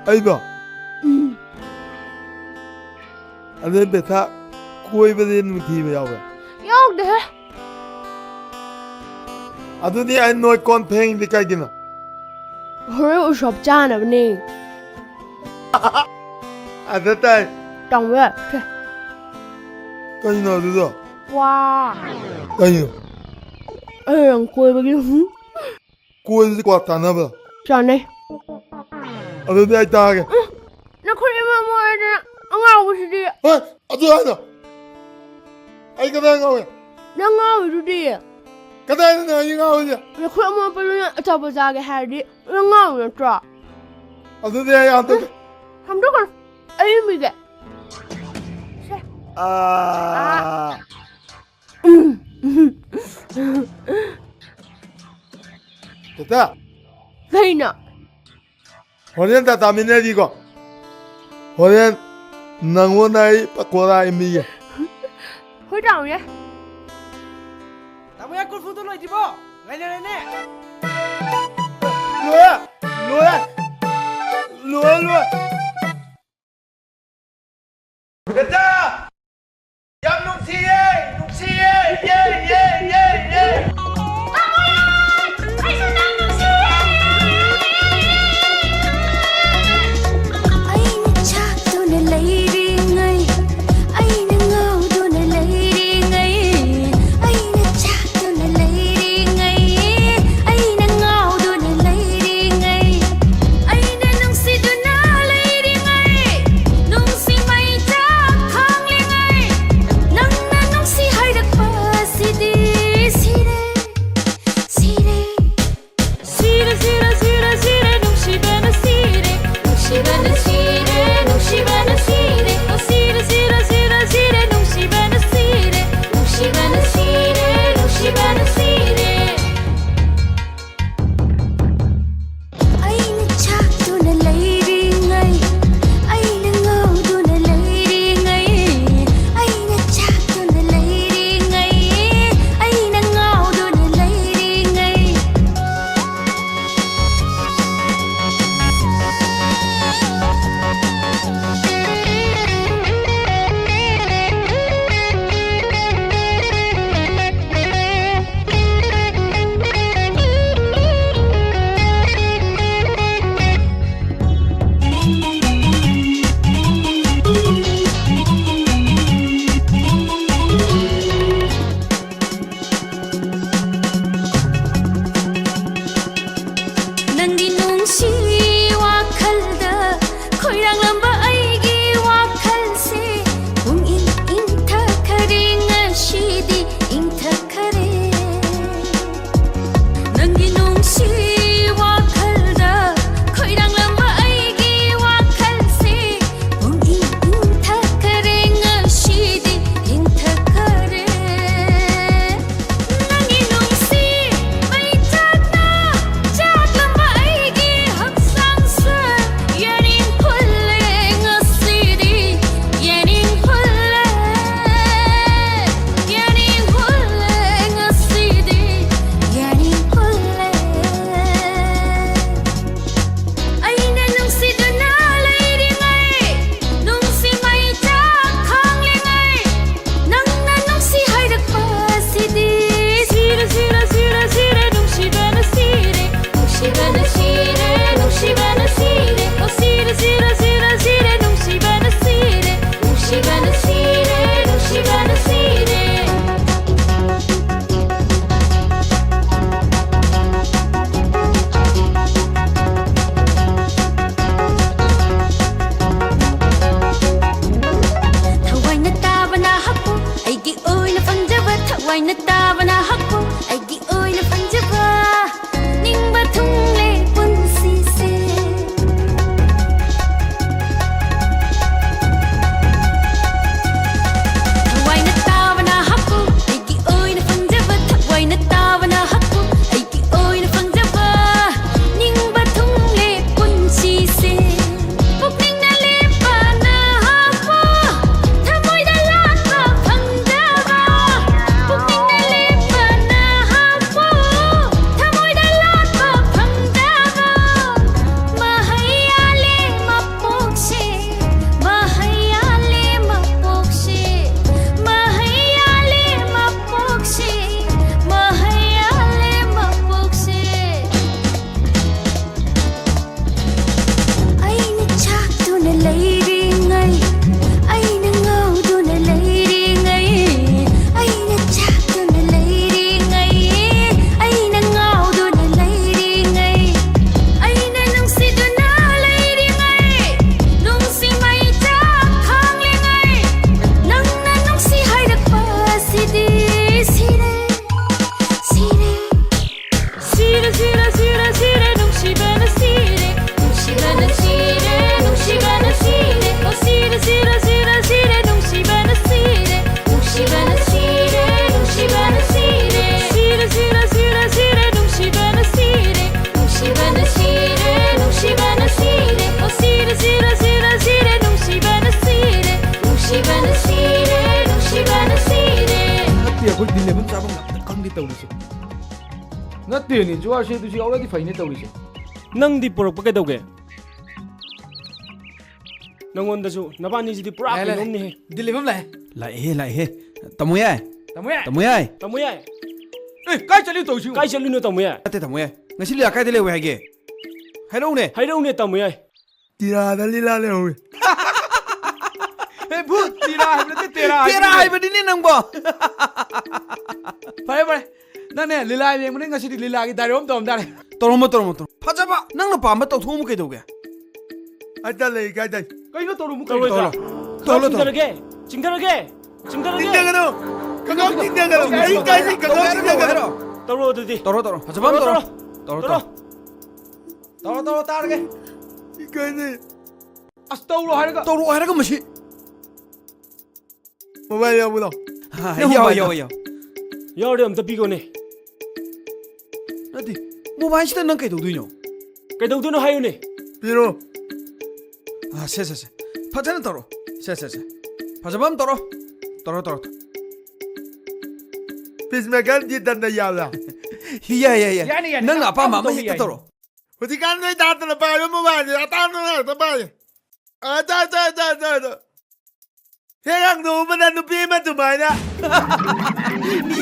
ꯑꯩꯕꯣ? ꯎꯝ꯫ ꯑꯗꯨ ꯕꯦꯊꯥ, ꯀꯣꯏꯕꯗꯤ ꯅꯨꯡꯊꯤꯕ ꯌꯥꯎꯕ꯭ꯔꯥ? ꯌꯥꯎꯗꯦꯍꯦ꯫ ꯑꯗꯨꯗꯤ ꯑꯩ ꯅꯣꯏ ꯀꯣꯟ ꯐꯦꯡꯉꯤꯗꯤ ꯀꯩꯒꯤꯅꯣ? ꯍꯣꯔꯦꯟ ꯎꯁꯣꯞ ꯆꯥꯅꯕꯅꯦ꯫ ꯑꯗ ꯇꯥꯏ꯫ ꯇꯥꯃꯣ ꯌꯥꯏ꯫ ꯁꯦ꯫ ꯀꯩꯅꯣ ꯑꯗꯨꯗꯣ? ꯋꯥ꯫ ꯀꯩꯅꯣ? ꯑꯩ ꯅꯪ ꯀꯣꯏꯕꯒꯤ꯫ ꯍꯨꯝ꯫ ꯀꯣꯏꯕꯁꯤ ꯀ꯭ꯋꯥ ꯆꯥꯅꯕ꯭ꯔꯣ? ꯆꯥꯅꯩ꯫ ꯑꯗꯨꯗꯤ ꯑꯩ ꯇꯥꯒꯦ꯫ ꯎꯝ, ꯅꯈꯨꯠ ꯏꯃꯣꯠ ꯃꯣꯠꯂꯗꯅ ꯑꯉꯥꯎꯕꯁꯤꯗꯤ꯫ ꯍꯣꯏ, ꯑꯗꯨ ꯍꯥꯏꯅꯣ꯫ ꯑꯩ ꯀꯗꯥꯏ ꯉꯥꯎꯏ? ꯅꯪ ꯉꯥꯎꯔꯤꯗꯨꯗꯤ꯫ ꯀꯗꯥꯏꯗꯅꯣ ꯑꯩ ꯉꯥꯎꯔꯤꯁꯦ? ꯅꯈꯨꯠ ꯑꯃꯣꯠꯄꯗꯨꯅ ꯑꯆꯥꯄꯣꯠ ꯆꯥꯒꯦ ꯍꯥꯏꯔꯗꯤ ꯅꯪ ꯉꯥꯎꯔꯤ ꯅꯠꯇ꯭ꯔꯣ? ꯑꯗꯨꯗꯤ ꯑꯩ ꯍꯟꯗꯣꯛꯀꯦ꯫ ꯎꯝ, ꯍꯟꯗꯣꯛꯀꯅꯨ꯫ ꯑꯩ ꯌꯨꯝ ꯄꯤꯒꯦ꯫ ꯁꯦ꯫ ꯑꯥ꯫ ꯑꯥ꯫ ꯇꯦꯇꯥ꯫ ꯀꯩꯅꯣ? ꯍꯣꯔꯦꯟ ꯇꯥꯇꯥ ꯃꯤꯅꯔꯤꯀꯣ꯫ ꯍꯣꯔꯦꯟ ꯅꯪꯉꯣꯟꯗ ꯑꯩ ꯄꯀꯣꯔꯥ ꯏꯟꯕꯤꯒꯦ꯫ ꯍꯣꯏ, ꯇꯥꯃꯣ ꯌꯥꯏ꯫ ꯃꯌꯥ ꯀꯣꯔꯐꯨꯗꯣ ꯂꯣꯏꯗ꯭ꯔꯤꯕꯣ? ꯉꯥꯏꯅꯔꯦꯅꯦ꯫ ꯂꯣꯏꯔꯦ! ꯂꯣꯏꯔꯦ! ꯂꯣꯏꯔꯦ, ꯂꯣꯏꯔꯦ! ꯕꯦꯇꯥ! ꯌꯥꯝ ꯅꯨꯡꯁꯤꯌꯦ! ꯅꯨꯡꯁꯤꯌꯦ! ꯌꯦ, ꯌꯦ, ꯌꯦ, ꯌꯦ! ꯑꯩꯅ ꯆꯥꯛꯇꯨꯅ ꯂꯩꯔꯤꯉꯩ, ꯑꯩꯅ ꯉꯥꯎꯗꯨꯅ ꯂꯩꯔꯤꯉꯩ, ꯑꯩꯅ ꯆꯥꯛꯇꯨꯅ ꯂꯩꯔꯤꯉꯩ, ꯑꯩꯅ ꯉꯥꯎꯗꯨꯅ ꯂꯩꯔꯤꯉꯩ, ꯑꯩꯅ ꯅꯨꯡꯁꯤꯗꯨꯅ ꯂꯩꯔꯤ꯫ ꯅ ꯇꯥꯕꯅ ꯍꯛꯄꯨ ꯑꯩꯒꯤ ꯑꯣꯏꯅ ꯐꯪꯖꯕ ꯅꯤꯡꯕ ꯊꯨꯡꯂꯦ ꯄꯨꯟꯁꯤꯁꯦ꯫ ꯊꯋꯥꯏꯅ ꯇꯥꯕꯅ ꯍꯛꯄꯨ ꯑꯩꯒꯤ ꯑꯣꯏꯅ ꯐꯪꯖꯕ, ꯊꯋꯥꯏꯅ ꯇꯥꯕꯅ ꯍꯛꯄꯨ ꯑꯩꯒꯤ ꯑꯣꯏꯅ ꯐꯪꯖꯕ ꯅꯤꯡꯕ ꯊꯨꯡꯂꯦ ꯄꯨꯟꯁꯤꯁꯦ꯫ ꯄꯨꯛꯅꯤꯡꯅ ꯂꯦꯞꯄ ꯅꯍꯥꯛꯄꯨ ꯊꯃꯣꯏꯗ ꯂꯥꯠꯄ ꯐꯪꯗꯕ, ꯄꯨꯛꯅꯤꯡꯅ ꯂꯦꯞꯄ ꯅꯍꯥꯛꯄꯨ ꯊꯃꯣꯏꯗ ꯂꯥꯠꯄ ꯐꯪꯗꯕ, ꯃꯍꯩ ꯌꯥꯜꯂꯦ ꯃꯄꯣꯛꯁꯦ, ꯃꯍꯩ ꯌꯥꯜꯂꯦ ꯃꯄꯣꯛꯁꯦ, ꯃꯍꯩ ꯌꯥꯜꯂꯦ ꯃꯄꯣꯛꯁꯦ, ꯃꯍꯩ ꯌꯥꯜꯂꯦ ꯃꯄꯣꯛꯁꯦ꯫ ꯑꯩꯅ ꯆꯥꯛꯇꯨꯅ ꯂꯩꯔꯤꯉꯩ, ꯑꯩꯅ ꯉꯥꯎꯗꯨꯅ ꯂꯩꯔꯤꯉꯩ, ꯑꯩꯅ ꯆꯥꯛꯇꯨꯅ ꯂꯩꯔꯤꯉꯩ, ꯑꯩꯅ ꯉꯥꯎꯗꯨꯅ ꯂꯩꯔꯤꯉꯩ, ꯑꯩꯅ ꯅꯨꯡꯁꯤꯗꯨꯅ ꯂꯩꯔꯤꯉꯩ, ꯅꯨꯡꯁꯤ ꯃꯩꯆꯥꯛ ꯈꯥꯡꯂꯤꯉꯩ, ꯅꯪꯅ ꯅꯨꯡꯁꯤ ꯍꯥꯏꯔꯛꯄ ꯑꯁꯤꯗꯤ ꯁꯤꯔꯦ, ꯁꯤꯔꯦ꯫ ꯁꯤꯔꯦ, ꯁꯤꯔꯦ, ꯁꯤꯔꯦ, ꯁꯤꯔꯦ, ꯅꯨꯡꯁꯤꯕꯅ ꯁꯤꯔꯦ, ꯅꯨꯡꯁꯤꯕꯅ ꯁꯤꯔꯦ, ꯅꯨꯡꯁꯤꯕꯅ ꯁꯤꯔꯦ꯫ ꯑꯣ, ꯁꯤꯔꯦ, ꯁꯤꯔꯦ, ꯁꯤꯔꯦ, ꯁꯤꯔꯦ, ꯅꯨꯡꯁꯤꯕꯅ ꯁꯤꯔꯦ, ꯅꯨꯡꯁꯤꯕꯅ ꯁꯤꯔꯦ, ꯅꯨꯡꯁꯤꯕꯅ ꯁꯤꯔꯦ꯫ ꯁꯤꯔꯦ, ꯁꯤꯔꯦ, ꯁꯤꯔꯦ, ꯁꯤꯔꯦ, ꯅꯨꯡꯁꯤꯕꯅ ꯁꯤꯔꯦ, ꯅꯨꯡꯁꯤꯕꯅ ꯁꯤꯔꯦ, ꯅꯨꯡꯁꯤꯕꯅ ꯁꯤꯔꯦ꯫ ꯑꯣ, ꯁꯤꯔꯦ, ꯁꯤꯔꯦ, ꯁꯤꯔꯦ, ꯁꯤꯔꯦ, ꯅꯨꯡꯁꯤꯕꯅ ꯁꯤꯔꯦ, ꯅꯨꯡꯁꯤꯕꯅ ꯁꯤꯔꯦ, ꯅꯨꯡꯁꯤꯕꯅ ꯁꯤꯔꯦ꯫ ꯅꯠꯇꯦ, ꯑꯩꯈꯣꯏ ꯗꯤꯂꯦꯕꯜ ꯆꯥꯐꯝ ꯑꯝꯇ ꯈꯪꯗꯦ ꯇꯧꯔꯤꯁꯦ꯫ ꯅꯠꯇꯦꯅꯦ, ꯖꯨꯋꯥꯔꯁꯦ ꯑꯗꯨꯁꯨ ꯌꯥꯎꯔꯗꯤ ꯐꯩꯅꯦ ꯇꯧꯔꯤꯁꯦ꯫ ꯅꯪꯗꯤ ꯄꯨꯔꯛꯄ ꯀꯩꯗꯧꯒꯦ? ꯅꯪꯉꯣꯟꯗꯁꯨ, ꯅꯕꯥꯅꯤꯁꯤꯗꯤ ꯄꯨꯔꯥ ꯂꯥꯛꯑꯦ, ꯂꯥꯛꯑꯦ꯫ ꯀꯩꯅꯣꯝꯅꯤꯍꯦ꯫ ꯗꯤꯂꯦꯕꯜ ꯂꯥꯛꯑꯦ꯫ ꯂꯥꯛꯑꯦ, ꯂꯥꯛꯑꯦ꯫ ꯇꯥꯃꯣ ꯌꯥꯏ꯫ ꯇꯥꯃꯣ ꯌꯥꯏ꯫ ꯇꯥꯃꯣ ꯌꯥꯏ꯫ ꯇꯥꯃꯣ ꯌꯥꯏ꯫ ꯑꯦ, ꯀꯥꯏ ꯆꯠꯂꯤꯅꯣ ꯇꯧꯔꯤꯁꯤꯕꯣ? ꯀꯥꯏ ꯆꯠꯂꯤꯅꯣ ꯇꯥꯃꯣ ꯌꯥꯏ? ꯅꯠꯇꯦ ꯇꯥꯃꯣ ꯌꯥꯏ꯫ ꯉꯁꯤ ꯂꯤꯂꯥ ꯀꯥꯏꯗ ꯂꯩꯍꯧꯋꯦ ꯍꯥꯏꯒꯦ? ꯍꯥꯏꯔꯛꯎꯅꯦ꯫ ꯍꯥꯏꯔꯛꯎꯅꯦ ꯇꯥꯃꯣ ꯌꯥꯏ꯫ ꯇꯤꯔꯥꯗ ꯂꯤꯂꯥ ꯂꯩꯍꯧꯋꯤ꯫ ꯑꯦ, ꯚꯨꯠ, ꯇꯤꯔꯥ ꯍꯥꯏꯕ ꯅꯠꯇꯦ, ꯇꯦꯔꯥ ꯇꯦꯔꯥ ꯍꯥꯏꯕꯅꯤꯅꯦ꯫ ꯍꯥꯏꯕꯅꯤꯅꯦ ꯅꯪꯕꯣ꯫ ꯐꯔꯦ, ꯐꯔꯦ꯫ ꯅꯪꯅꯦ ꯂꯤꯂꯥ ꯌꯦꯡꯕꯅꯦ, ꯉꯁꯤꯗꯤ ꯂꯤꯂꯥꯒꯤ ꯗꯥꯏꯂꯣꯛ ꯑꯃ ꯇꯧꯔꯝ ꯇꯥꯔꯦ꯫ ꯇꯧꯔꯝꯃꯣ, ꯇꯧꯔꯝꯃꯣ, ꯇꯧꯔꯝꯃꯣ꯫ ꯐꯖꯕ, ꯅꯪꯅ ꯄꯥꯝꯕ ꯇꯧꯊꯣꯛꯑꯝꯃꯣ ꯀꯩꯗꯧꯒꯦ? ꯑꯗ ꯂꯩ, ꯀꯥꯏꯗ? ꯀꯩꯅꯣ ꯇꯧꯔꯝꯃꯣ ꯇꯧꯔꯣꯏ, ꯀꯩꯅꯣ? ꯇꯧꯔꯣ꯫ ꯇꯧꯔꯣ, ꯇꯧꯔꯣ꯫ ꯆꯤꯡꯊꯔꯒꯦ, ꯆꯤꯡꯊꯔꯒꯦ, ꯆꯤꯡꯊꯔꯒꯦ꯫ ꯆꯤꯡꯊꯒꯅꯨ꯫ ꯀꯀꯥ ꯇꯤꯡꯊꯒꯅꯨ꯫ ꯑꯩ ꯀꯥꯏꯗꯩ ꯀꯀꯥ ꯇꯤꯡꯊꯒꯅꯨ꯫ ꯇꯧꯔꯣ ꯑꯗꯨꯗꯤ꯫ ꯇꯧꯔꯣ, ꯇꯧꯔꯣ꯫ ꯐꯖꯕ ꯑꯃ ꯇꯧꯔꯣ꯫ ꯇꯧꯔꯣ꯫ ꯇꯧꯔꯣ, ꯇꯧꯔꯣ꯫ ꯇꯧꯔꯣ, ꯇꯧꯔꯣ, ꯇꯥꯔꯒꯦ꯫ ꯏꯀꯥꯏꯅꯦ꯫ ꯑꯁ, ꯇꯧꯔꯣ ꯍꯥꯏꯔꯒ꯫ ꯇꯧꯔꯣ ꯍꯥꯏꯔꯒ ꯃꯁꯤ꯫ ꯃꯣꯕꯥꯏꯜ ꯌꯥꯎꯕ꯭ꯔꯣ? ꯍꯥ, ꯅꯪ ꯌꯥꯎꯋꯦ, ꯃꯣꯕꯥꯏꯜꯗꯣ꯫ ꯌꯥꯎꯋꯦ, ꯌꯥꯎꯋꯦ꯫ ꯌꯥꯎꯔꯗꯤ ꯑꯝꯇ ꯄꯤꯈꯣꯅꯦ꯫ ꯅꯠꯇꯦ, ꯃꯣꯕꯥꯏꯜꯁꯤꯗ ꯅꯪ ꯀꯩꯗꯧꯗꯣꯏꯅꯣ? ꯀꯩꯗꯧꯗꯣꯏꯅꯣ ꯍꯥꯏꯌꯨꯅꯦ꯫ ꯄꯤꯔꯣ꯫ ꯑꯥ, ꯁꯦ, ꯁꯦ, ꯁꯦ꯫ ꯐꯖꯅ ꯇꯧꯔꯣ꯫ ꯁꯦ, ꯁꯦ, ꯁꯦ꯫ ꯐꯖꯕ ꯑꯃ ꯇꯧꯔꯣ꯫ ꯇꯧꯔꯣ, ꯇꯧꯔꯣ, ꯇꯧꯔꯣ꯫ ꯄꯤꯁꯃꯦꯀꯔ ꯗꯤꯇꯟꯗ ꯌꯥꯎꯔꯣ? ꯌꯥꯏ, ꯌꯥꯏ, ꯌꯥꯏ꯫ ꯌꯥꯅꯤ, ꯌꯥꯅꯤ, ꯅꯪꯅ ꯅꯪ ꯑꯄꯥꯝꯕ ꯑꯄꯥꯝꯕ ꯑꯃ ꯇꯧꯕ ꯍꯦꯛꯇ ꯌꯥꯏ꯫ ꯇꯧꯔꯣ꯫ ꯍꯧꯖꯤꯛꯀꯥꯟ ꯅꯣꯏ ꯇꯥꯗꯅ ꯄꯥꯏꯕ ꯃꯣꯕꯥꯏꯜꯁꯦ ꯑꯇꯥꯡꯕ ꯉꯥꯛꯇ ꯄꯥꯏꯌꯦ꯫ ꯑꯗ, ꯑꯗ, ꯑꯗ, ꯑꯗ, ꯑꯗ꯫ ꯍꯦꯛ ꯍꯥꯡꯗꯣꯛꯎꯕꯗ ꯅꯨꯄꯤ ꯑꯃ ꯑꯗꯨꯃꯥꯏꯅ꯫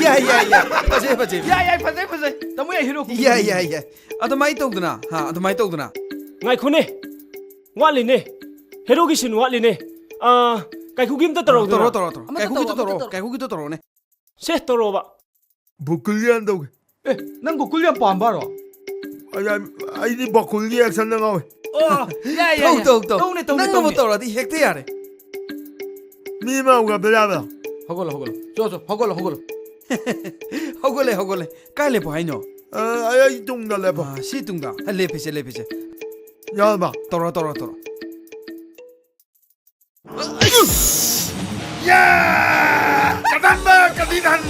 ꯌꯥꯏ, ꯌꯥꯏ, ꯌꯥꯏ꯫ ꯐꯖꯩ, ꯐꯖꯩ꯫ ꯌꯥꯏ, ꯌꯥꯏ, ꯐꯖꯩ, ꯐꯖꯩ꯫ ꯇꯥꯃꯣ ꯌꯥꯏ, ꯍꯦꯔꯣ ꯀꯨꯀꯤ꯫ ꯌꯥꯏ, ꯌꯥꯏ, ꯌꯥꯏ꯫ ꯑꯗꯨꯃꯥꯏꯅ ꯇꯧꯗꯅ, ꯍꯥ, ꯑꯗꯨꯃꯥꯏꯅ ꯇꯧꯗꯅ꯫ ꯉꯥꯏꯈꯣꯅꯦ꯫ ꯋꯥꯠꯂꯤꯅꯦ꯫ ꯍꯦꯔꯣꯒꯤ ꯁꯤꯟ ꯋꯥꯠꯂꯤꯅꯦ꯫ ꯑꯥ, ꯀꯥꯏꯀꯨꯒꯤ ꯑꯝꯇ ꯇꯧꯔꯛꯎꯗꯅ꯫ ꯇꯧꯔꯣ, ꯇꯧꯔꯣ, ꯇꯧꯔꯣ꯫ ꯑꯃꯇ ꯀꯥꯏꯀꯨꯒꯤꯗꯣ ꯇꯧꯔꯣ, ꯑꯃꯇ ꯇꯧꯔꯣ, ꯇꯧꯔꯣ꯫ ꯀꯥꯏꯀꯨꯒꯤꯗꯣ ꯇꯧꯔꯣꯅꯦ꯫ ꯁꯦ, ꯇꯧꯔꯣꯕ꯫ ꯕꯨꯀꯨꯜ ꯌꯥꯟ ꯇꯧꯒꯦ꯫ ꯑꯦ, ꯅꯪ ꯒꯣꯀꯨꯜ ꯌꯥꯝ ꯄꯥꯝꯕꯔꯣ? ꯑꯩ, ꯑꯩꯗꯤ ꯕꯣꯀꯨꯜꯒꯤ ꯑꯦꯛꯁꯟꯗ ꯉꯥꯎꯋꯦ꯫ ꯑꯣ, ꯌꯥꯏ, ꯌꯥꯏ, ꯇꯧ, ꯌꯥꯏ꯫ ꯇꯧ, ꯇꯧ꯫ ꯇꯧꯅꯦ, ꯇꯧꯅꯦ, ꯅꯪꯅꯕꯨ ꯇꯧꯅꯦ꯫ ꯇꯧꯔꯗꯤ ꯍꯦꯛꯇ ꯌꯥꯔꯦ꯫ ꯃꯤ ꯑꯃ ꯍꯧꯒꯠꯄ ꯌꯥꯕ꯭ꯔꯣ? ꯍꯧꯒꯠꯂꯣ, ꯍꯧꯒꯠꯂꯣ꯫ ꯆꯣ, ꯆꯣ, ꯍꯧꯒꯠꯂꯣ, ꯍꯧꯒꯠꯂꯣ꯫ ꯍꯧꯒꯠꯂꯦ, ꯍꯧꯒꯠꯂꯦ꯫ ꯀꯥꯏ ꯂꯦꯞꯄꯣ ꯍꯥꯏꯅꯣ? ꯑ, ꯑꯩ, ꯑꯩ ꯇꯨꯡꯗ ꯂꯦꯞꯄꯣ꯫ ꯑꯥ, ꯁꯤ ꯇꯨꯡꯗ꯫ ꯑ, ꯂꯦꯞꯄꯤꯁꯦ, ꯂꯦꯞꯄꯤꯁꯦ꯫ ꯌꯥꯔꯕ? ꯇꯧꯔꯣ, ꯇꯧꯔꯣ, ꯇꯧꯔꯣ꯫ ꯌꯥ! ꯀꯗꯝꯕ ꯀꯗꯤꯗꯟ!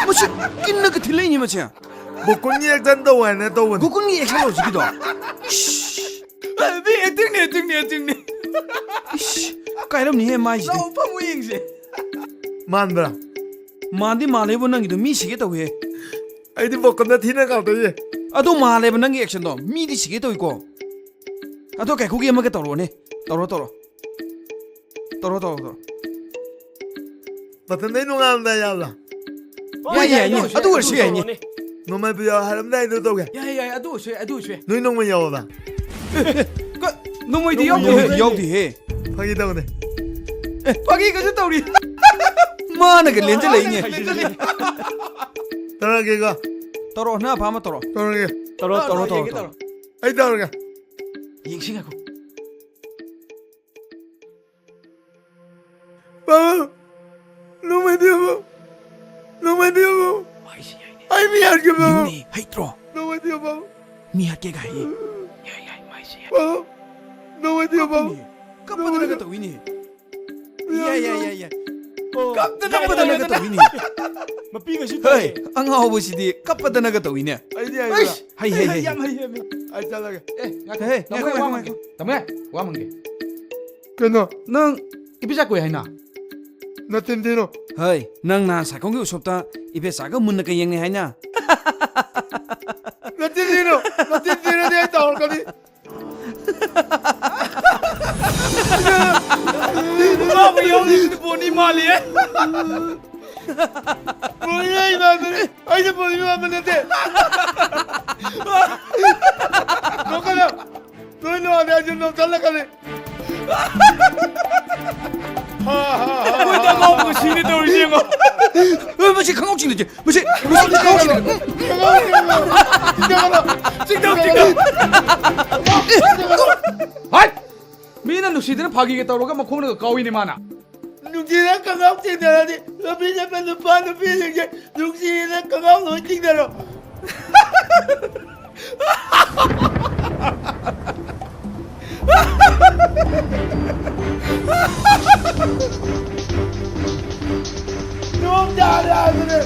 ꯃꯁꯤ ꯀꯤꯟꯅꯒ ꯊꯤꯜꯂꯛꯏꯅꯤ ꯃꯁꯦ꯫ ꯒꯣꯀꯨꯟꯒꯤ ꯑꯦꯛꯁꯟ ꯇꯧ ꯍꯥꯏꯅ ꯇꯧꯕꯅꯤ꯫ ꯒꯣꯀꯨꯟꯒꯤ ꯑꯦꯛꯁꯟ ꯍꯧꯖꯤꯛꯀꯤꯗꯣ? ꯏꯁ! ꯃꯤ ꯑꯦꯛꯇꯤꯡꯅꯦ, ꯑꯦꯛꯇꯤꯡꯅꯦ, ꯑꯦꯛꯇꯤꯡꯅꯦ꯫ ꯏꯁ! ꯀꯥꯏꯔꯝꯅꯤꯍꯦ ꯃꯥꯏꯁꯤꯗꯤ꯫ ꯂꯥꯎ, ꯐꯝꯃꯨ ꯌꯦꯡꯁꯦ꯫ ꯃꯥꯟꯕ꯭ꯔꯥ? ꯃꯥꯟꯗꯤ ꯃꯥꯜꯂꯦꯕꯨ ꯅꯪꯒꯤꯗꯣ ꯃꯤ ꯁꯤꯒꯦ ꯇꯧꯏꯍꯦ꯫ ꯑꯩꯗꯤ ꯕꯣꯀꯟꯗ ꯊꯤꯅ ꯀꯥꯎꯗꯣꯏꯁꯦ꯫ ꯑꯗꯨ ꯃꯥꯜꯂꯦꯕ ꯅꯪꯒꯤ ꯑꯦꯛꯁꯟꯗꯣ꯫ ꯃꯤꯗꯤ ꯁꯤꯒꯦ ꯇꯧꯏꯀꯣ꯫ ꯑꯗꯣ ꯀꯥꯏꯀꯨꯒꯤ ꯑꯃꯒ ꯇꯧꯔꯛꯑꯣꯅꯦ꯫ ꯇꯧꯔꯣ, ꯇꯧꯔꯣ꯫ ꯇꯧꯔꯣ, ꯇꯧꯔꯣ, ꯇꯧꯔꯣ꯫ ꯃꯊꯟꯗꯩ ꯅꯣꯡꯉꯥꯜꯂꯝꯗꯥꯏ ꯌꯥꯕ꯭ꯔꯥ? ꯍꯣꯏ, ꯌꯥꯏ, ꯌꯥꯏ, ꯌꯥꯏ, ꯌꯥꯏ꯫ ꯑꯗꯨ ꯑꯗꯨ ꯑꯣꯏꯔꯁꯨ ꯑꯣꯏꯔꯁꯨ ꯌꯥꯏꯅꯦ꯫ ꯌꯥꯏꯅꯦ꯫ ꯅꯣꯡꯃꯩ ꯄꯨ ꯌꯥꯎ ꯍꯥꯏꯔꯝꯗꯥꯏꯗꯣ ꯇꯧꯒꯦ꯫ ꯌꯥꯏ, ꯌꯥꯏ, ꯑꯗꯨ ꯑꯣꯏꯔꯁꯨ ꯌꯥꯏ, ꯑꯗꯨ ꯑꯣꯏꯔꯁꯨ ꯌꯥꯏ꯫ ꯅꯣꯏ ꯅꯣꯡꯃꯩ ꯌꯥꯎꯔꯕ? ꯀ-, ꯅꯣꯡꯃꯩꯗꯤ ꯌꯥꯎꯗꯦ꯫ ꯅꯣꯡꯃꯩꯗꯤ ꯌꯥꯎꯗꯦꯍꯦ꯫ ꯐꯥꯒꯤ ꯇꯧꯅꯦ꯫ ꯑꯦ, ꯐꯥꯒꯤꯒꯁꯨ ꯇꯧꯔꯤ꯫ ꯃꯥꯅꯒ ꯂꯦꯟꯖꯜꯂꯛꯏꯅꯦ꯫ ꯂꯦꯟꯖꯜꯂꯛꯏ꯫ ꯇꯧꯔꯒꯦꯀꯣ꯫ ꯇꯧꯔꯣ, ꯅꯪ ꯑꯄꯥꯝꯕ ꯇꯧꯔꯣ꯫ ꯇꯧꯔꯒꯦ꯫ ꯇꯧꯔꯣ, ꯇꯧꯔꯣ, ꯇꯧꯔꯣ, ꯇꯧꯔꯣ, ꯌꯦꯡꯒꯦ, ꯇꯧꯔꯣ꯫ ꯇꯧꯔꯣ꯫ ꯑꯩ ꯇꯧꯔꯒꯦ꯫ ꯌꯦꯡꯁꯤ ꯉꯥꯏꯈꯣ꯫ ꯕꯥꯕꯥ, ꯅꯣꯡꯃꯩꯗꯤ ꯑꯃ ꯅꯦ, ꯍꯩꯇ꯭ꯔꯣ? ꯅꯨꯡꯉꯥꯏꯇꯦ, ꯕꯥꯕꯨ꯫ ꯃꯤ ꯍꯥꯠꯀꯦꯒ ꯍꯩꯌꯦ꯫ ꯌꯥꯏ, ꯌꯥꯏ, ꯃꯥꯏꯁꯦ ꯌꯥꯏ꯫ ꯕꯥꯕꯨ, ꯅꯨꯡꯉꯥꯏꯇꯦ, ꯕꯥꯕꯨ꯫ ꯀꯞꯄꯅꯦ, ꯀꯞꯄꯗꯅꯒ ꯅꯨꯡꯉꯥꯏꯇꯦ꯫ ꯇꯧꯏꯅꯦ꯫ ꯌꯥꯏ, ꯌꯥꯏ, ꯌꯥꯏ, ꯌꯥꯏ꯫ ꯑꯣ, ꯀꯞꯇꯅꯒ ꯀꯞꯇꯅꯒ ꯇꯧꯏꯅꯦ꯫ ꯇꯧꯏꯅꯦ꯫ ꯃꯄꯤꯒꯁꯨ ꯍꯩ, ꯇꯧꯏ꯫ ꯑꯉꯥꯎꯕꯁꯤꯗꯤ ꯀꯞꯄꯗꯅꯒ ꯇꯧꯏꯅꯦ꯫ ꯑꯩꯗꯤ ꯍꯩꯕ꯭ꯔꯥ? ꯑꯩꯁ! ꯍꯩ, ꯍꯩ, ꯍꯩ, ꯌꯥꯝ ꯍꯩ꯫ ꯍꯩ, ꯍꯩ, ꯍꯩ꯫ ꯑꯩ ꯆꯠꯂꯒꯦ꯫ ꯑꯦ, ꯉꯥꯏꯈꯣ꯫ ꯍꯦ, ꯍꯦ, ꯇꯥꯃꯣ, ꯉꯥꯏꯈꯣ, ꯋꯥ ꯉꯥꯏꯈꯣ, ꯍꯪꯒꯦ꯫ ꯉꯥꯏꯈꯣ꯫ ꯇꯥꯃꯣ, ꯋꯥ ꯍꯪꯒꯦ꯫ ꯀꯩꯅꯣ? ꯅꯪ ꯏꯕꯤꯆꯥ ꯀꯣꯏ ꯍꯥꯏꯅ? ꯅꯆꯤꯟ ꯊꯤꯅꯨ꯫ ꯍꯩ, ꯅꯪ ꯅꯍꯥꯟ ꯁꯥꯏꯈꯣꯝꯒꯤ ꯎꯁꯣꯞꯇ ꯏꯕꯦꯆꯥꯒ ꯃꯨꯟꯅ ꯀꯩ ꯌꯦꯡꯅꯩ ꯍꯥꯏꯅ? ꯅꯆꯤꯟ ꯊꯤꯅꯨ꯫ ꯅꯆꯤꯟ ꯊꯤꯔꯗꯤ ꯑꯩ ꯇꯧꯔꯛꯀꯅꯤ꯫ ꯃꯥꯕꯨ ꯌꯥꯎꯔꯤꯁꯤꯗꯤ ꯕꯣꯅꯤ ꯃꯥꯜꯂꯤꯌꯦ꯫ ꯕꯣꯅꯤ ꯑꯩ ꯃꯥꯟꯕꯅꯦ꯫ ꯑꯩꯁꯦ ꯕꯣꯅꯤ ꯃꯥꯟꯕ ꯅꯠꯇꯦ꯫ ꯅꯣꯛꯀꯅꯨ꯫ ꯅꯣꯏ ꯅꯣꯛꯑꯗꯤ ꯑꯩꯁꯨ ꯅꯣꯛꯁꯜꯂꯛꯀꯅꯤ꯫ ꯃꯣꯏꯗꯤ ꯑꯉꯥꯎꯕ ꯁꯤꯅꯦ ꯇꯧꯔꯤꯁꯦ ꯌꯦꯡꯉꯣ꯫ ꯑꯦ, ꯃꯁꯤ ꯈꯪꯍꯧ ꯆꯤꯡꯅꯗꯦ꯫ ꯃꯁꯤ, ꯃꯁꯤ ꯈꯪꯍꯧ ꯆꯤꯡꯅꯗꯦ꯫ ꯆꯤꯡꯊꯧ, ꯆꯤꯡꯊꯧ꯫ ꯍꯥꯏ! ꯃꯤꯅ ꯅꯨꯡꯁꯤꯗꯅ ꯐꯥꯒꯤꯒ ꯇꯧꯔꯒ ꯃꯈꯣꯡꯅꯒ ꯀꯥꯎꯏꯅꯦ ꯃꯥꯅ꯫ ꯅꯨꯡꯁꯤꯅ ꯈꯪꯍꯧ ꯆꯤꯡꯅꯔꯗꯤ ꯂꯝꯕꯤ ꯆꯠꯄ ꯅꯨꯄꯥ ꯅꯨꯄꯤꯁꯤꯡꯁꯦ ꯅꯨꯡꯁꯤꯅ ꯈꯪꯍꯧ ꯂꯣꯏ ꯆꯤꯡꯅꯔꯣ꯫ ꯅꯣꯡ ꯇꯥꯔꯦ ꯍꯥꯏꯕꯅꯦ꯫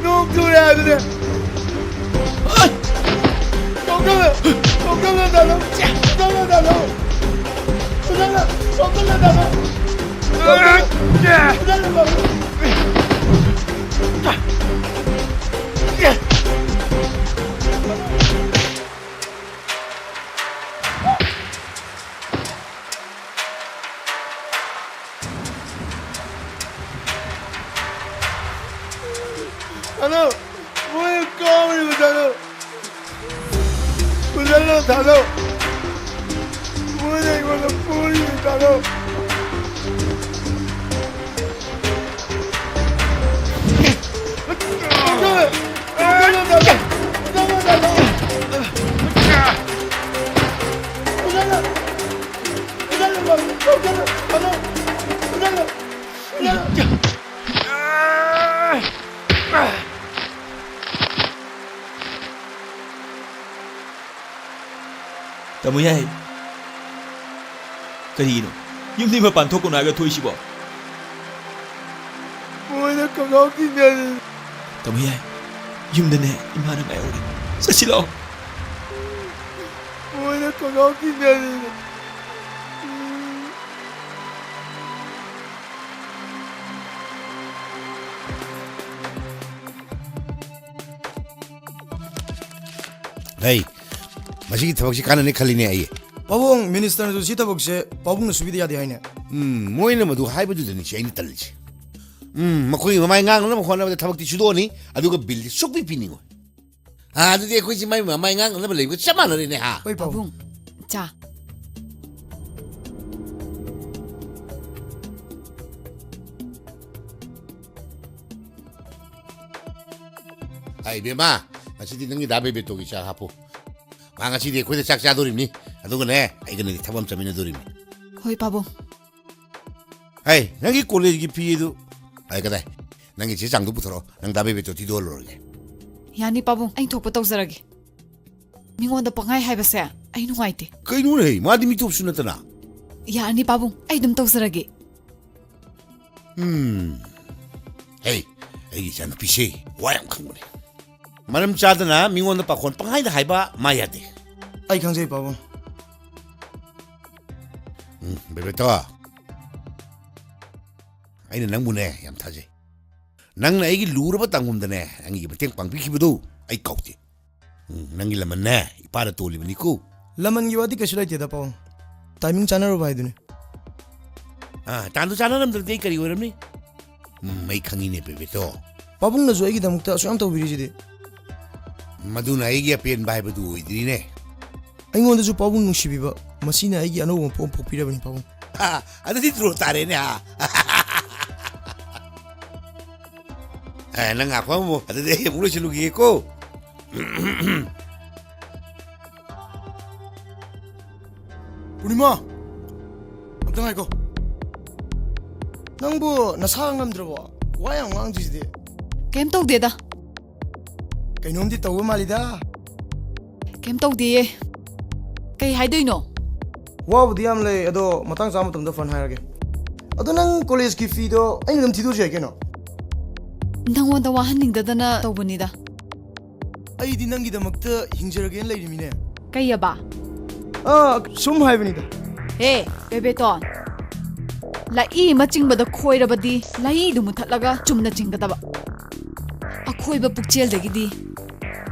ꯅꯣꯡ ꯆꯨꯔꯦ ꯍꯥꯏꯕꯅꯦ꯫ ꯇꯣꯛꯊꯠꯂꯣ! ꯇꯣꯛꯊꯠꯂꯣ, ꯗꯥꯂꯣ! ꯇꯣꯛꯊꯠꯂꯣ, ꯗꯥꯂꯣ! ꯇꯣꯛꯊꯠꯂꯣ! ꯇꯣꯛꯊꯠꯂꯣ, ꯗꯥꯂꯣ! ꯇꯣꯛꯊꯠꯂꯣ, ꯕꯥꯕꯨ! ꯍꯜꯂꯣ! ꯃꯣꯏ ꯀꯥꯎꯔꯤꯕ ꯊꯥꯗꯣꯛ! ꯄꯨꯁꯜꯂꯣ, ꯊꯥꯗꯣꯛ! ꯃꯣꯏꯅ ꯑꯩꯉꯣꯟꯗ ꯄꯨꯔꯤꯕ ꯊꯥꯗꯣꯛ! ꯄꯨꯁꯜꯂꯣ! ꯄꯨꯁꯜꯂꯣ, ꯊꯥꯗꯣꯛ! ꯄꯨꯁꯜꯂꯣ, ꯊꯥꯗꯣꯛ! ꯄꯨꯁꯜꯂꯣ! ꯄꯨꯁꯜꯂꯣ! ꯄꯨꯁꯜꯂꯣ! ꯄꯨꯁꯜꯂꯣ! ꯄꯨꯁꯜꯂꯣ! ꯇꯥꯃꯣ ꯌꯥꯏ꯫ ꯀꯔꯤꯒꯤꯅꯣ? ꯌꯨꯝꯗꯒꯤ ꯃꯄꯥꯟ ꯊꯣꯛꯀꯅꯨ ꯍꯥꯏꯔꯒ ꯊꯣꯛꯏꯁꯤꯕꯣ? ꯃꯣꯏꯅ ꯈꯣꯡꯒ꯭ꯔꯥꯎ ꯊꯤꯟꯕꯤꯔꯦ꯫ ꯇꯥꯃꯣ ꯌꯥꯏ꯫ ꯌꯨꯝꯗꯅꯦ ꯏꯃꯥꯅ ꯉꯥꯏꯍꯧꯔꯤ꯫ ꯆꯠꯁꯤ ꯂꯥꯛꯑꯣ꯫ ꯃꯣꯏꯅ ꯈꯣꯡꯒ꯭ꯔꯥꯎ ꯊꯤꯟꯕꯤꯔꯦ꯫ ꯍꯩ, ꯃꯁꯤꯒꯤ ꯊꯕꯛꯁꯤ ꯀꯥꯟꯅꯅꯤ ꯈꯜꯂꯤꯅꯦ ꯑꯩ꯫ ꯄꯥꯕꯨꯡ, ꯃꯤꯅꯤꯁꯇꯔꯅꯁꯨ ꯁꯤ ꯊꯕꯛꯁꯦ ꯄꯥꯕꯨꯡꯅ ꯁꯨꯕꯤꯗ ꯌꯥꯗꯦ ꯍꯥꯏꯅꯦ꯫ ꯎꯝ, ꯃꯣꯏꯅ ꯃꯗꯨ ꯍꯥꯏꯕꯗꯨꯗꯅꯤ ꯁꯤ ꯑꯩꯅ ꯇꯜꯂꯤꯁꯦ꯫ ꯎꯝ, ꯃꯈꯣꯏꯒꯤ ꯃꯃꯥꯏ ꯉꯥꯡꯅꯅꯕ ꯍꯣꯠꯅꯕꯗ ꯊꯕꯛꯇꯤ ꯁꯨꯗꯣꯛꯑꯅꯤ, ꯑꯗꯨꯒ ꯕꯤꯜꯗꯤ ꯁꯨꯛꯄꯤ ꯄꯤꯅꯤꯡꯉꯣꯏ꯫ ꯑꯥ, ꯑꯗꯨꯗꯤ ꯑꯩꯈꯣꯏꯁꯤ ꯃꯥꯏ ꯃꯃꯥꯏ ꯉꯥꯡꯅꯅꯕ ꯂꯩꯕꯒ ꯆꯞ ꯃꯥꯟꯅꯔꯦꯅꯦ, ꯍꯥ? ꯍꯣꯏ, ꯄꯥꯕꯨꯡ꯫ ꯄꯥꯕꯨꯡ, ꯆꯥ꯫ ꯑꯩ ꯏꯕꯦꯝꯃ, ꯉꯁꯤꯗꯤ ꯅꯪꯒꯤ ꯗꯥ ꯕꯦꯕꯦꯇꯣꯒꯤ ꯆꯥꯛ ꯍꯥꯞꯄꯨ꯫ ꯃꯥ ꯉꯁꯤꯗꯤ ꯑꯩꯈꯣꯏꯗ ꯆꯥꯛ ꯆꯥꯗꯣꯔꯤꯕꯅꯤ꯫ ꯑꯗꯨꯒꯅꯦ, ꯑꯩꯒꯅꯗꯤ ꯊꯕꯛ ꯑꯃ ꯆꯠꯃꯤꯟꯅꯗꯣꯔꯤꯕꯅꯤ꯫ ꯍꯣꯏ, ꯄꯥꯕꯨꯡ꯫ ꯍꯩ, ꯅꯪꯒꯤ ꯀꯣꯂꯦꯖꯀꯤ ꯐꯤ ꯑꯗꯨ, ꯑꯩ ꯀꯗꯥꯏ? ꯅꯪꯒꯤ ꯆꯦ ꯆꯥꯡꯗꯨ ꯄꯨꯊꯣꯔꯛꯑꯣ꯫ ꯅꯪ ꯗꯥ ꯕꯦꯕꯦꯇꯣ ꯊꯤꯗꯣꯛꯍꯜꯂꯨꯔꯒꯦ꯫ ꯌꯥꯅꯤ, ꯄꯥꯕꯨꯡ꯫ ꯑꯩ ꯊꯣꯛꯄ ꯇꯧꯖꯔꯒꯦ꯫ ꯃꯤꯉꯣꯟꯗ ꯄꯪꯍꯥꯏ ꯍꯥꯏꯕꯁꯦ ꯑꯩ ꯅꯨꯡꯉꯥꯏꯇꯦ꯫ ꯀꯩꯅꯣꯅꯦ, ꯃꯥꯗꯤ ꯃꯤꯇꯣꯞꯁꯨ ꯅꯠꯇꯅ꯫ ꯌꯥꯔꯅꯤ, ꯄꯥꯕꯨꯡ꯫ ꯑꯩ ꯑꯗꯨꯝ ꯇꯧꯖꯔꯒꯦ꯫ ꯎꯝ꯫ ꯍꯩ, ꯑꯩꯒꯤ ꯏꯆꯥꯅꯨꯄꯤꯁꯦ ꯋꯥ ꯌꯥꯝ ꯈꯪꯕꯅꯦ꯫ ꯃꯔꯝ ꯆꯥꯗꯅ ꯃꯤꯉꯣꯟꯗ ꯄꯥꯈꯣꯟ ꯄꯪꯍꯥꯏꯗ ꯍꯥꯏꯕ ꯃꯥ ꯌꯥꯗꯦ꯫ ꯑꯩ ꯈꯪꯖꯩ, ꯄꯥꯕꯨꯡ꯫ ꯎꯝ, ꯕꯦꯕꯦꯇꯣ, ꯑꯩꯅ ꯅꯪꯕꯨꯅꯦ ꯌꯥꯝ ꯊꯥꯖꯩ꯫ ꯅꯪꯅ ꯑꯩꯒꯤ ꯂꯨꯔꯕ ꯇꯥꯡꯒꯨꯝꯗꯅꯦ ꯑꯩꯒꯤ ꯃꯇꯦꯡ ꯄꯥꯡꯕꯤꯈꯤꯕꯗꯨ ꯑꯩ ꯀꯥꯎꯗꯦ꯫ ꯎꯝ, ꯅꯪꯒꯤ ꯂꯃꯟꯅꯦ ꯏꯄꯥꯗ ꯇꯣꯜꯂꯤꯕꯅꯤꯀꯣ꯫ ꯂꯃꯟꯒꯤ ꯋꯥꯗꯤ ꯀꯩꯁꯨ ꯂꯩꯇꯦꯗ, ꯄꯥꯕꯨꯡ꯫ ꯇꯥꯏꯃꯤꯡ ꯆꯥꯟꯅꯔꯨꯕ ꯍꯥꯏꯗꯨꯅꯤ꯫ ꯑꯥ, ꯇꯥꯟꯗꯨ ꯆꯥꯟꯅꯔꯝꯗ꯭ꯔꯗꯤ ꯑꯩ ꯀꯔꯤ ꯑꯣꯏꯔꯝꯅꯤ? ꯎꯝ, ꯑꯩ ꯈꯪꯉꯤꯅꯦ, ꯕꯦꯕꯦꯇꯣ꯫ ꯄꯥꯕꯨꯡꯅꯁꯨ ꯑꯩꯒꯤꯗꯃꯛꯇ ꯑꯁꯨꯛ ꯌꯥꯝ ꯇꯧꯕꯤꯔꯤꯁꯤꯗꯤ꯫ ꯃꯗꯨꯅ ꯑꯩꯒꯤ ꯑꯄꯦꯟꯕ ꯍꯥꯏꯕꯗꯨ ꯑꯣꯏꯗ꯭ꯔꯤꯅꯦ꯫ ꯑꯩꯉꯣꯟꯗꯁꯨ ꯄꯥꯕꯨꯡ ꯅꯨꯡꯁꯤꯕꯤꯕ, ꯃꯁꯤꯅ ꯑꯩꯒꯤ ꯑꯅꯧꯕ ꯃꯄꯣ ꯑꯃ ꯄꯣꯛꯄꯤꯔꯕꯅꯤ, ꯄꯥꯕꯨꯡ꯫ ꯑꯥ, ꯑꯗꯨꯗꯤ ꯗ꯭ꯔꯣ ꯇꯥꯔꯦꯅꯦ, ꯍꯥ? ꯑꯦ, ꯅꯪ ꯉꯥꯏꯈꯣ ꯑꯃꯨꯛ, ꯑꯗꯨꯗꯤ ꯑꯩ ꯑꯃꯨꯛ ꯂꯣꯏꯁꯤꯜꯂꯨꯈꯤꯒꯦꯀꯣ꯫ ꯄꯨꯔꯅꯤꯃꯥ, ꯑꯝꯇ ꯉꯥꯏꯈꯣ꯫ ꯅꯪꯕꯨ ꯅꯁꯥ ꯉꯝꯗ꯭ꯔꯕꯣ? ꯋꯥ ꯌꯥꯝ ꯉꯥꯡꯗ꯭ꯔꯤꯁꯤꯗꯤ꯫ ꯀꯩꯝ ꯇꯧꯗꯦꯗ꯫ ꯀꯩꯅꯣꯝꯗꯤ ꯇꯧꯕ ꯃꯥꯜꯂꯤꯗ꯫ ꯀꯩꯝ ꯇꯧꯗꯤꯌꯦ꯫ ꯀꯩ ꯍꯥꯏꯗꯣꯏꯅꯣ? ꯋꯥꯕꯨꯗꯤ ꯌꯥꯝ ꯂꯩ, ꯑꯗꯣ ꯃꯇꯥꯡ ꯆꯥꯕ ꯃꯇꯝꯗ ꯐꯖꯅ ꯍꯥꯏꯔꯒꯦ꯫ ꯑꯗꯣ ꯅꯪ ꯀꯣꯂꯦꯖꯀꯤ ꯐꯤꯗꯣ ꯑꯩꯅ ꯑꯗꯨꯝ ꯊꯤꯗꯣꯛꯑꯁꯨ ꯌꯥꯏ ꯀꯩꯅꯣ? ꯅꯪꯉꯣꯟꯗ ꯋꯥꯍꯟꯅꯤꯡꯗꯗꯅ ꯇꯧꯕꯅꯤꯗ꯫ ꯑꯩꯗꯤ ꯅꯪꯒꯤꯗꯃꯛꯇ ꯍꯤꯡꯖꯔꯒꯦꯅ ꯂꯩꯔꯤꯃꯤꯅꯦ꯫ ꯀꯩꯑꯕ? ꯑꯥ, ꯁꯨꯝ ꯍꯥꯏꯕꯅꯤꯗ꯫ ꯍꯦ, ꯕꯦꯕꯦꯇꯣꯟ, ꯂꯥꯏ ꯑꯃ ꯆꯤꯡꯕꯗ ꯈꯣꯏꯔꯕꯗꯤ ꯂꯥꯏꯗꯨ ꯃꯨꯊꯠꯂꯒ ꯆꯨꯝꯅ ꯆꯤꯡꯒꯗꯕ꯫ ꯑꯈꯣꯏꯕ ꯄꯨꯛꯆꯦꯜꯗꯒꯤꯗꯤ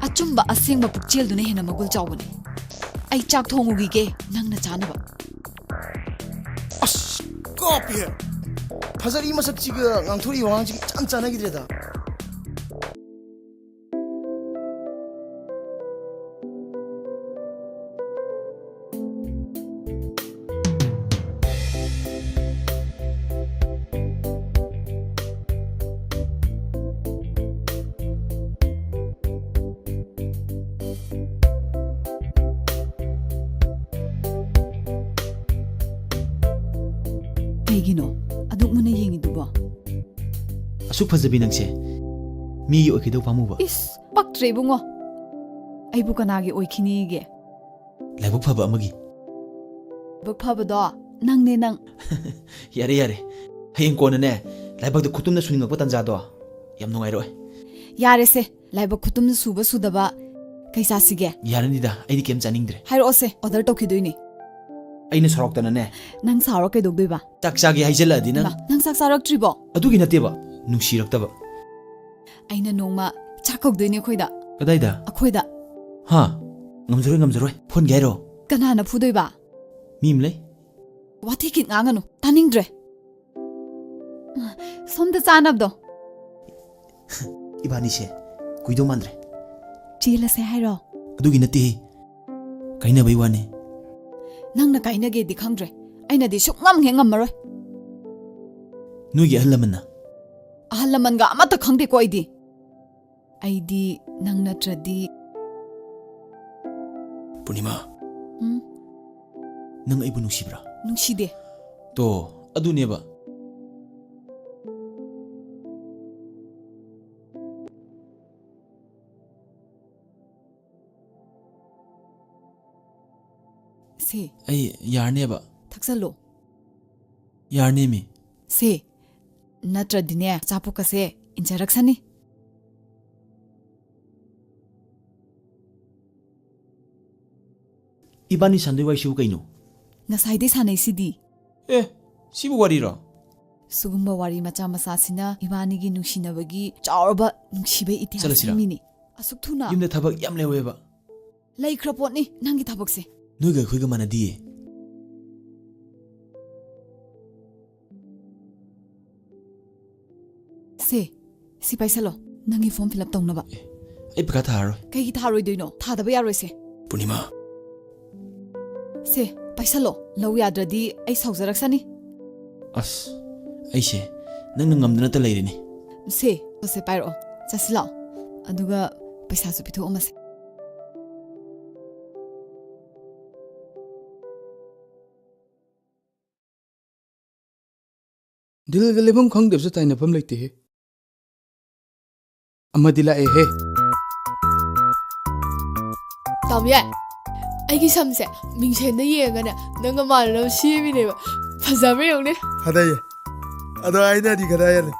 ꯑꯆꯨꯝꯕ ꯑꯁꯦꯡꯕ ꯄꯨꯛꯆꯦꯜꯗꯨꯅ ꯍꯦꯟꯅ ꯃꯒꯨꯟ ꯆꯥꯎꯕꯅꯤ꯫ ꯑꯩ ꯆꯥꯛ ꯊꯣꯡꯉꯨꯈꯤꯒꯦ, ꯅꯪꯅ ꯆꯥꯅꯕ꯫ ꯑꯁ, ꯀꯥꯞꯄꯤꯍꯦ! ꯐꯖꯔꯤ ꯃꯁꯛꯁꯤꯒ ꯉꯥꯡꯊꯣꯔꯛꯏ ꯋꯥꯉꯥꯡꯁꯤꯒ ꯏꯆꯥꯟ ꯆꯥꯟꯅꯈꯤꯗ꯭ꯔꯦꯗ꯫ ꯀꯩꯒꯤꯅꯣ ꯑꯗꯨꯛ ꯃꯨꯟꯅ ꯌꯦꯡꯉꯤꯗꯨꯕꯣ? ꯑꯁꯨꯛ ꯐꯖꯕꯤ ꯅꯪꯁꯦ ꯃꯤꯒꯤ ꯑꯣꯏꯈꯤꯗꯧ ꯄꯥꯝꯃꯨꯕ꯫ ꯏꯁ, ꯄꯛꯇ꯭ꯔꯦ ꯏꯕꯨꯡꯉꯣ꯫ ꯑꯩꯕꯨ ꯀꯅꯥꯒꯤ ꯑꯣꯏꯈꯤꯅꯤꯒꯦ? ꯂꯥꯏꯕꯛ ꯐꯕ ꯑꯃꯒꯤ꯫ ꯂꯥꯏꯕꯛ ꯐꯕꯗꯣ ꯅꯪꯅꯦ, ꯅꯪ꯫ ꯌꯥꯔꯦ, ꯌꯥꯔꯦ꯫ ꯍꯌꯦꯡ ꯀꯣꯟꯅꯅꯦ, ꯂꯥꯏꯕꯛꯇ ꯈꯨꯇꯨꯝꯅ ꯁꯨꯅꯤꯡꯉꯛꯄ ꯇꯥꯟꯖꯥꯗꯣ ꯌꯥꯝ ꯅꯨꯡꯉꯥꯏꯔꯛꯑꯣꯏ꯫ ꯌꯥꯔꯦꯁꯦ, ꯂꯥꯏꯕꯛ ꯈꯨꯇꯨꯝ ꯁꯨꯕ ꯁꯨꯗꯕ ꯀꯩ ꯆꯥꯁꯤꯒꯦ? ꯌꯥꯔꯅꯤꯗ, ꯑꯩꯗꯤ ꯀꯩꯝ ꯆꯥꯅꯤꯡꯗ꯭ꯔꯦ꯫ ꯍꯥꯏꯔꯛꯑꯣꯁꯦ, order ꯇꯧꯈꯤꯗꯣꯏꯅꯦ꯫ ꯑꯩꯅ ꯁꯥꯎꯔꯛꯇꯅꯅꯦ꯫ ꯅꯪ ꯁꯥꯎꯔ ꯀꯩꯗꯧꯗꯣꯏꯕ? ꯆꯥꯛ ꯆꯥꯒꯦ ꯍꯥꯏꯖꯜꯂꯛꯑꯗꯤ ꯅꯪ꯫ ꯏꯃꯥ, ꯅꯪ ꯆꯥꯛ ꯆꯥꯔꯛꯇ꯭ꯔꯤꯕꯣ? ꯑꯗꯨꯒꯤ ꯅꯠꯇꯦꯕ, ꯅꯨꯡꯁꯤꯔꯛꯇꯕ꯫ ꯑꯩꯅ ꯅꯣꯡꯃ ꯆꯥꯛ ꯀꯧꯗꯣꯏꯅꯦ ꯑꯩꯈꯣꯏꯗ꯫ ꯀꯗꯥꯏꯗ? ꯑꯩꯈꯣꯏꯗ꯫ ꯍꯥ? ꯉꯝꯖꯔꯣꯏ, ꯉꯝꯖꯔꯣꯏ꯫ ꯐꯨꯍꯟꯒꯦ ꯍꯥꯏꯔꯣ? ꯀꯅꯥꯅ ꯐꯨꯗꯣꯏꯕ? ꯃꯤ ꯑꯃ ꯂꯩ꯫ ꯋꯥꯊꯤ ꯈꯤꯠ ꯉꯥꯡꯒꯅꯨ, ꯇꯥꯅꯤꯡꯗ꯭ꯔꯦ꯫ ꯁꯣꯝꯗ ꯆꯥꯅꯕꯗꯣ꯫ ꯏꯕꯥꯅꯤꯁꯦ ꯀꯨꯏꯗꯧ ꯃꯥꯟꯗ꯭ꯔꯦ꯫ ꯆꯦꯜꯂꯁꯦ ꯍꯥꯏꯔꯣ? ꯑꯗꯨꯒꯤ ꯅꯠꯇꯦꯍꯦ, ꯀꯥꯏꯅꯕꯩ ꯋꯥꯅꯤ꯫ ꯅꯪꯅ ꯀꯥꯏꯅꯒꯦꯗꯤ ꯈꯪꯗ꯭ꯔꯦ, ꯑꯩꯅꯗꯤ ꯁꯨꯛꯉꯝ ꯍꯦꯛ ꯉꯝꯃꯔꯣꯏ꯫ ꯅꯣꯏꯒꯤ ꯑꯍꯜ ꯂꯃꯟꯅ? ꯑꯍꯜ ꯂꯃꯟꯒ ꯑꯃꯠꯇ ꯈꯪꯗꯦꯀꯣ ꯑꯩꯗꯤ꯫ ꯑꯩꯗꯤ ꯅꯪ ꯅꯠꯇ꯭ꯔꯗꯤ꯫ ꯄꯨꯔꯅꯤꯃꯥ, ꯎꯝ? ꯅꯪ ꯑꯩꯕꯨ ꯅꯨꯡꯁꯤꯕ꯭ꯔꯥ? ꯅꯨꯡꯁꯤꯗꯦ꯫ ꯇꯣ, ꯑꯗꯨꯅꯦꯕ꯫ ꯑꯩ ꯌꯥꯔꯅꯦꯕ꯫ ꯊꯛꯆꯜꯂꯣ꯫ ꯌꯥꯔꯅꯦꯃꯤ꯫ ꯁꯦ, ꯅꯠꯇ꯭ꯔꯗꯤꯅꯦ, ꯑꯆꯥꯄꯣꯠꯀꯁꯦ ꯏꯟꯖꯔꯛꯁꯅꯤ꯫ ꯏꯕꯥꯅꯤ ꯁꯥꯟꯗꯣꯏ ꯋꯥꯔꯤꯁꯤꯕꯨ ꯀꯩꯅꯣ? ꯉꯁꯥꯏꯗꯩ ꯁꯥꯟꯅꯩꯁꯤꯗꯤ꯫ ꯑꯦ, ꯁꯤꯕꯨ ꯋꯥꯔꯤꯔꯣ? ꯁꯤꯒꯨꯝꯕ ꯋꯥꯔꯤ ꯃꯆꯥ ꯃꯆꯥꯁꯤꯅ ꯏꯕꯥꯅꯤꯒꯤ ꯅꯨꯡꯁꯤꯅꯕꯒꯤ ꯆꯥꯎꯔꯕ ꯅꯨꯡꯁꯤꯕꯩ ꯏꯇꯤꯍꯥꯁ ꯆꯠꯂꯁꯤꯔꯥ? ꯁꯦꯝꯃꯤꯅꯤ꯫ ꯑꯁꯨꯛ ꯊꯨꯅ? ꯌꯨꯝꯗ ꯊꯕꯛ ꯌꯥꯝ ꯂꯩꯍꯧꯋꯦꯕ꯫ ꯂꯩꯈ꯭ꯔ ꯄꯣꯠꯅꯤ ꯅꯪꯒꯤ ꯊꯕꯛꯁꯦ꯫ ꯅꯣꯏꯒ ꯑꯩꯈꯣꯏꯒ ꯃꯥꯟꯅꯗꯤꯌꯦ꯫ ꯁꯦ, ꯁꯤ ꯄꯥꯏꯁꯜꯂꯣ, ꯅꯪꯒꯤ form fill up ꯇꯧꯅꯕ꯫ ꯑꯦ, ꯑꯩ ꯄꯩꯈꯥ ꯊꯥꯔꯔꯣꯏ꯫ ꯀꯩꯒꯤ ꯊꯥꯔꯣꯏꯗꯣꯏꯅꯣ? ꯊꯥꯗꯕ ꯌꯥꯔꯣꯏꯁꯦ꯫ ꯄꯨꯔꯅꯤꯃꯥ꯫ ꯁꯦ, ꯄꯥꯏꯁꯜꯂꯣ, ꯂꯧ ꯌꯥꯗ꯭ꯔꯗꯤ ꯑꯩ ꯁꯥꯎꯖꯔꯛꯁꯅꯤ꯫ ꯑꯁ, ꯑꯩꯁꯦ ꯅꯪꯅ ꯉꯝꯗꯅꯇ ꯂꯩꯔꯦꯅꯦ꯫ ꯁꯦ, ꯁꯦ ꯄꯥꯏꯔꯛꯑꯣ, ꯆꯠꯁꯤ ꯂꯥꯛꯑꯣ, ꯑꯗꯨꯒ ꯄꯩꯁꯥꯁꯨ ꯄꯤꯊꯣꯛꯑꯝꯃꯁꯦ꯫ ꯗꯤꯜꯒ ꯂꯩꯐꯝ ꯈꯪꯗꯕꯁꯦ ꯇꯥꯏꯅꯐꯝ ꯂꯩꯇꯦꯍꯦ꯫ ꯑꯃꯗꯤ ꯂꯥꯛꯑꯦꯍꯦ꯫ ꯇꯥꯃꯣ ꯌꯥꯏ, ꯑꯩꯒꯤ ꯁꯝꯁꯦ ꯃꯤꯡꯁꯦꯟꯗ ꯌꯦꯡꯉꯒꯅꯦ ꯅꯪꯒ ꯃꯥꯟꯅꯅꯕ ꯁꯦꯝꯃꯤꯅꯦꯕ꯫ ꯐꯖꯕ꯭ꯔꯥ ꯌꯦꯡꯉꯨꯅꯦ꯫ ꯐꯖꯩꯌꯦ꯫ ꯑꯗꯣ ꯑꯩꯅꯗꯤ ꯈꯔ ꯍꯦꯜꯂꯦ꯫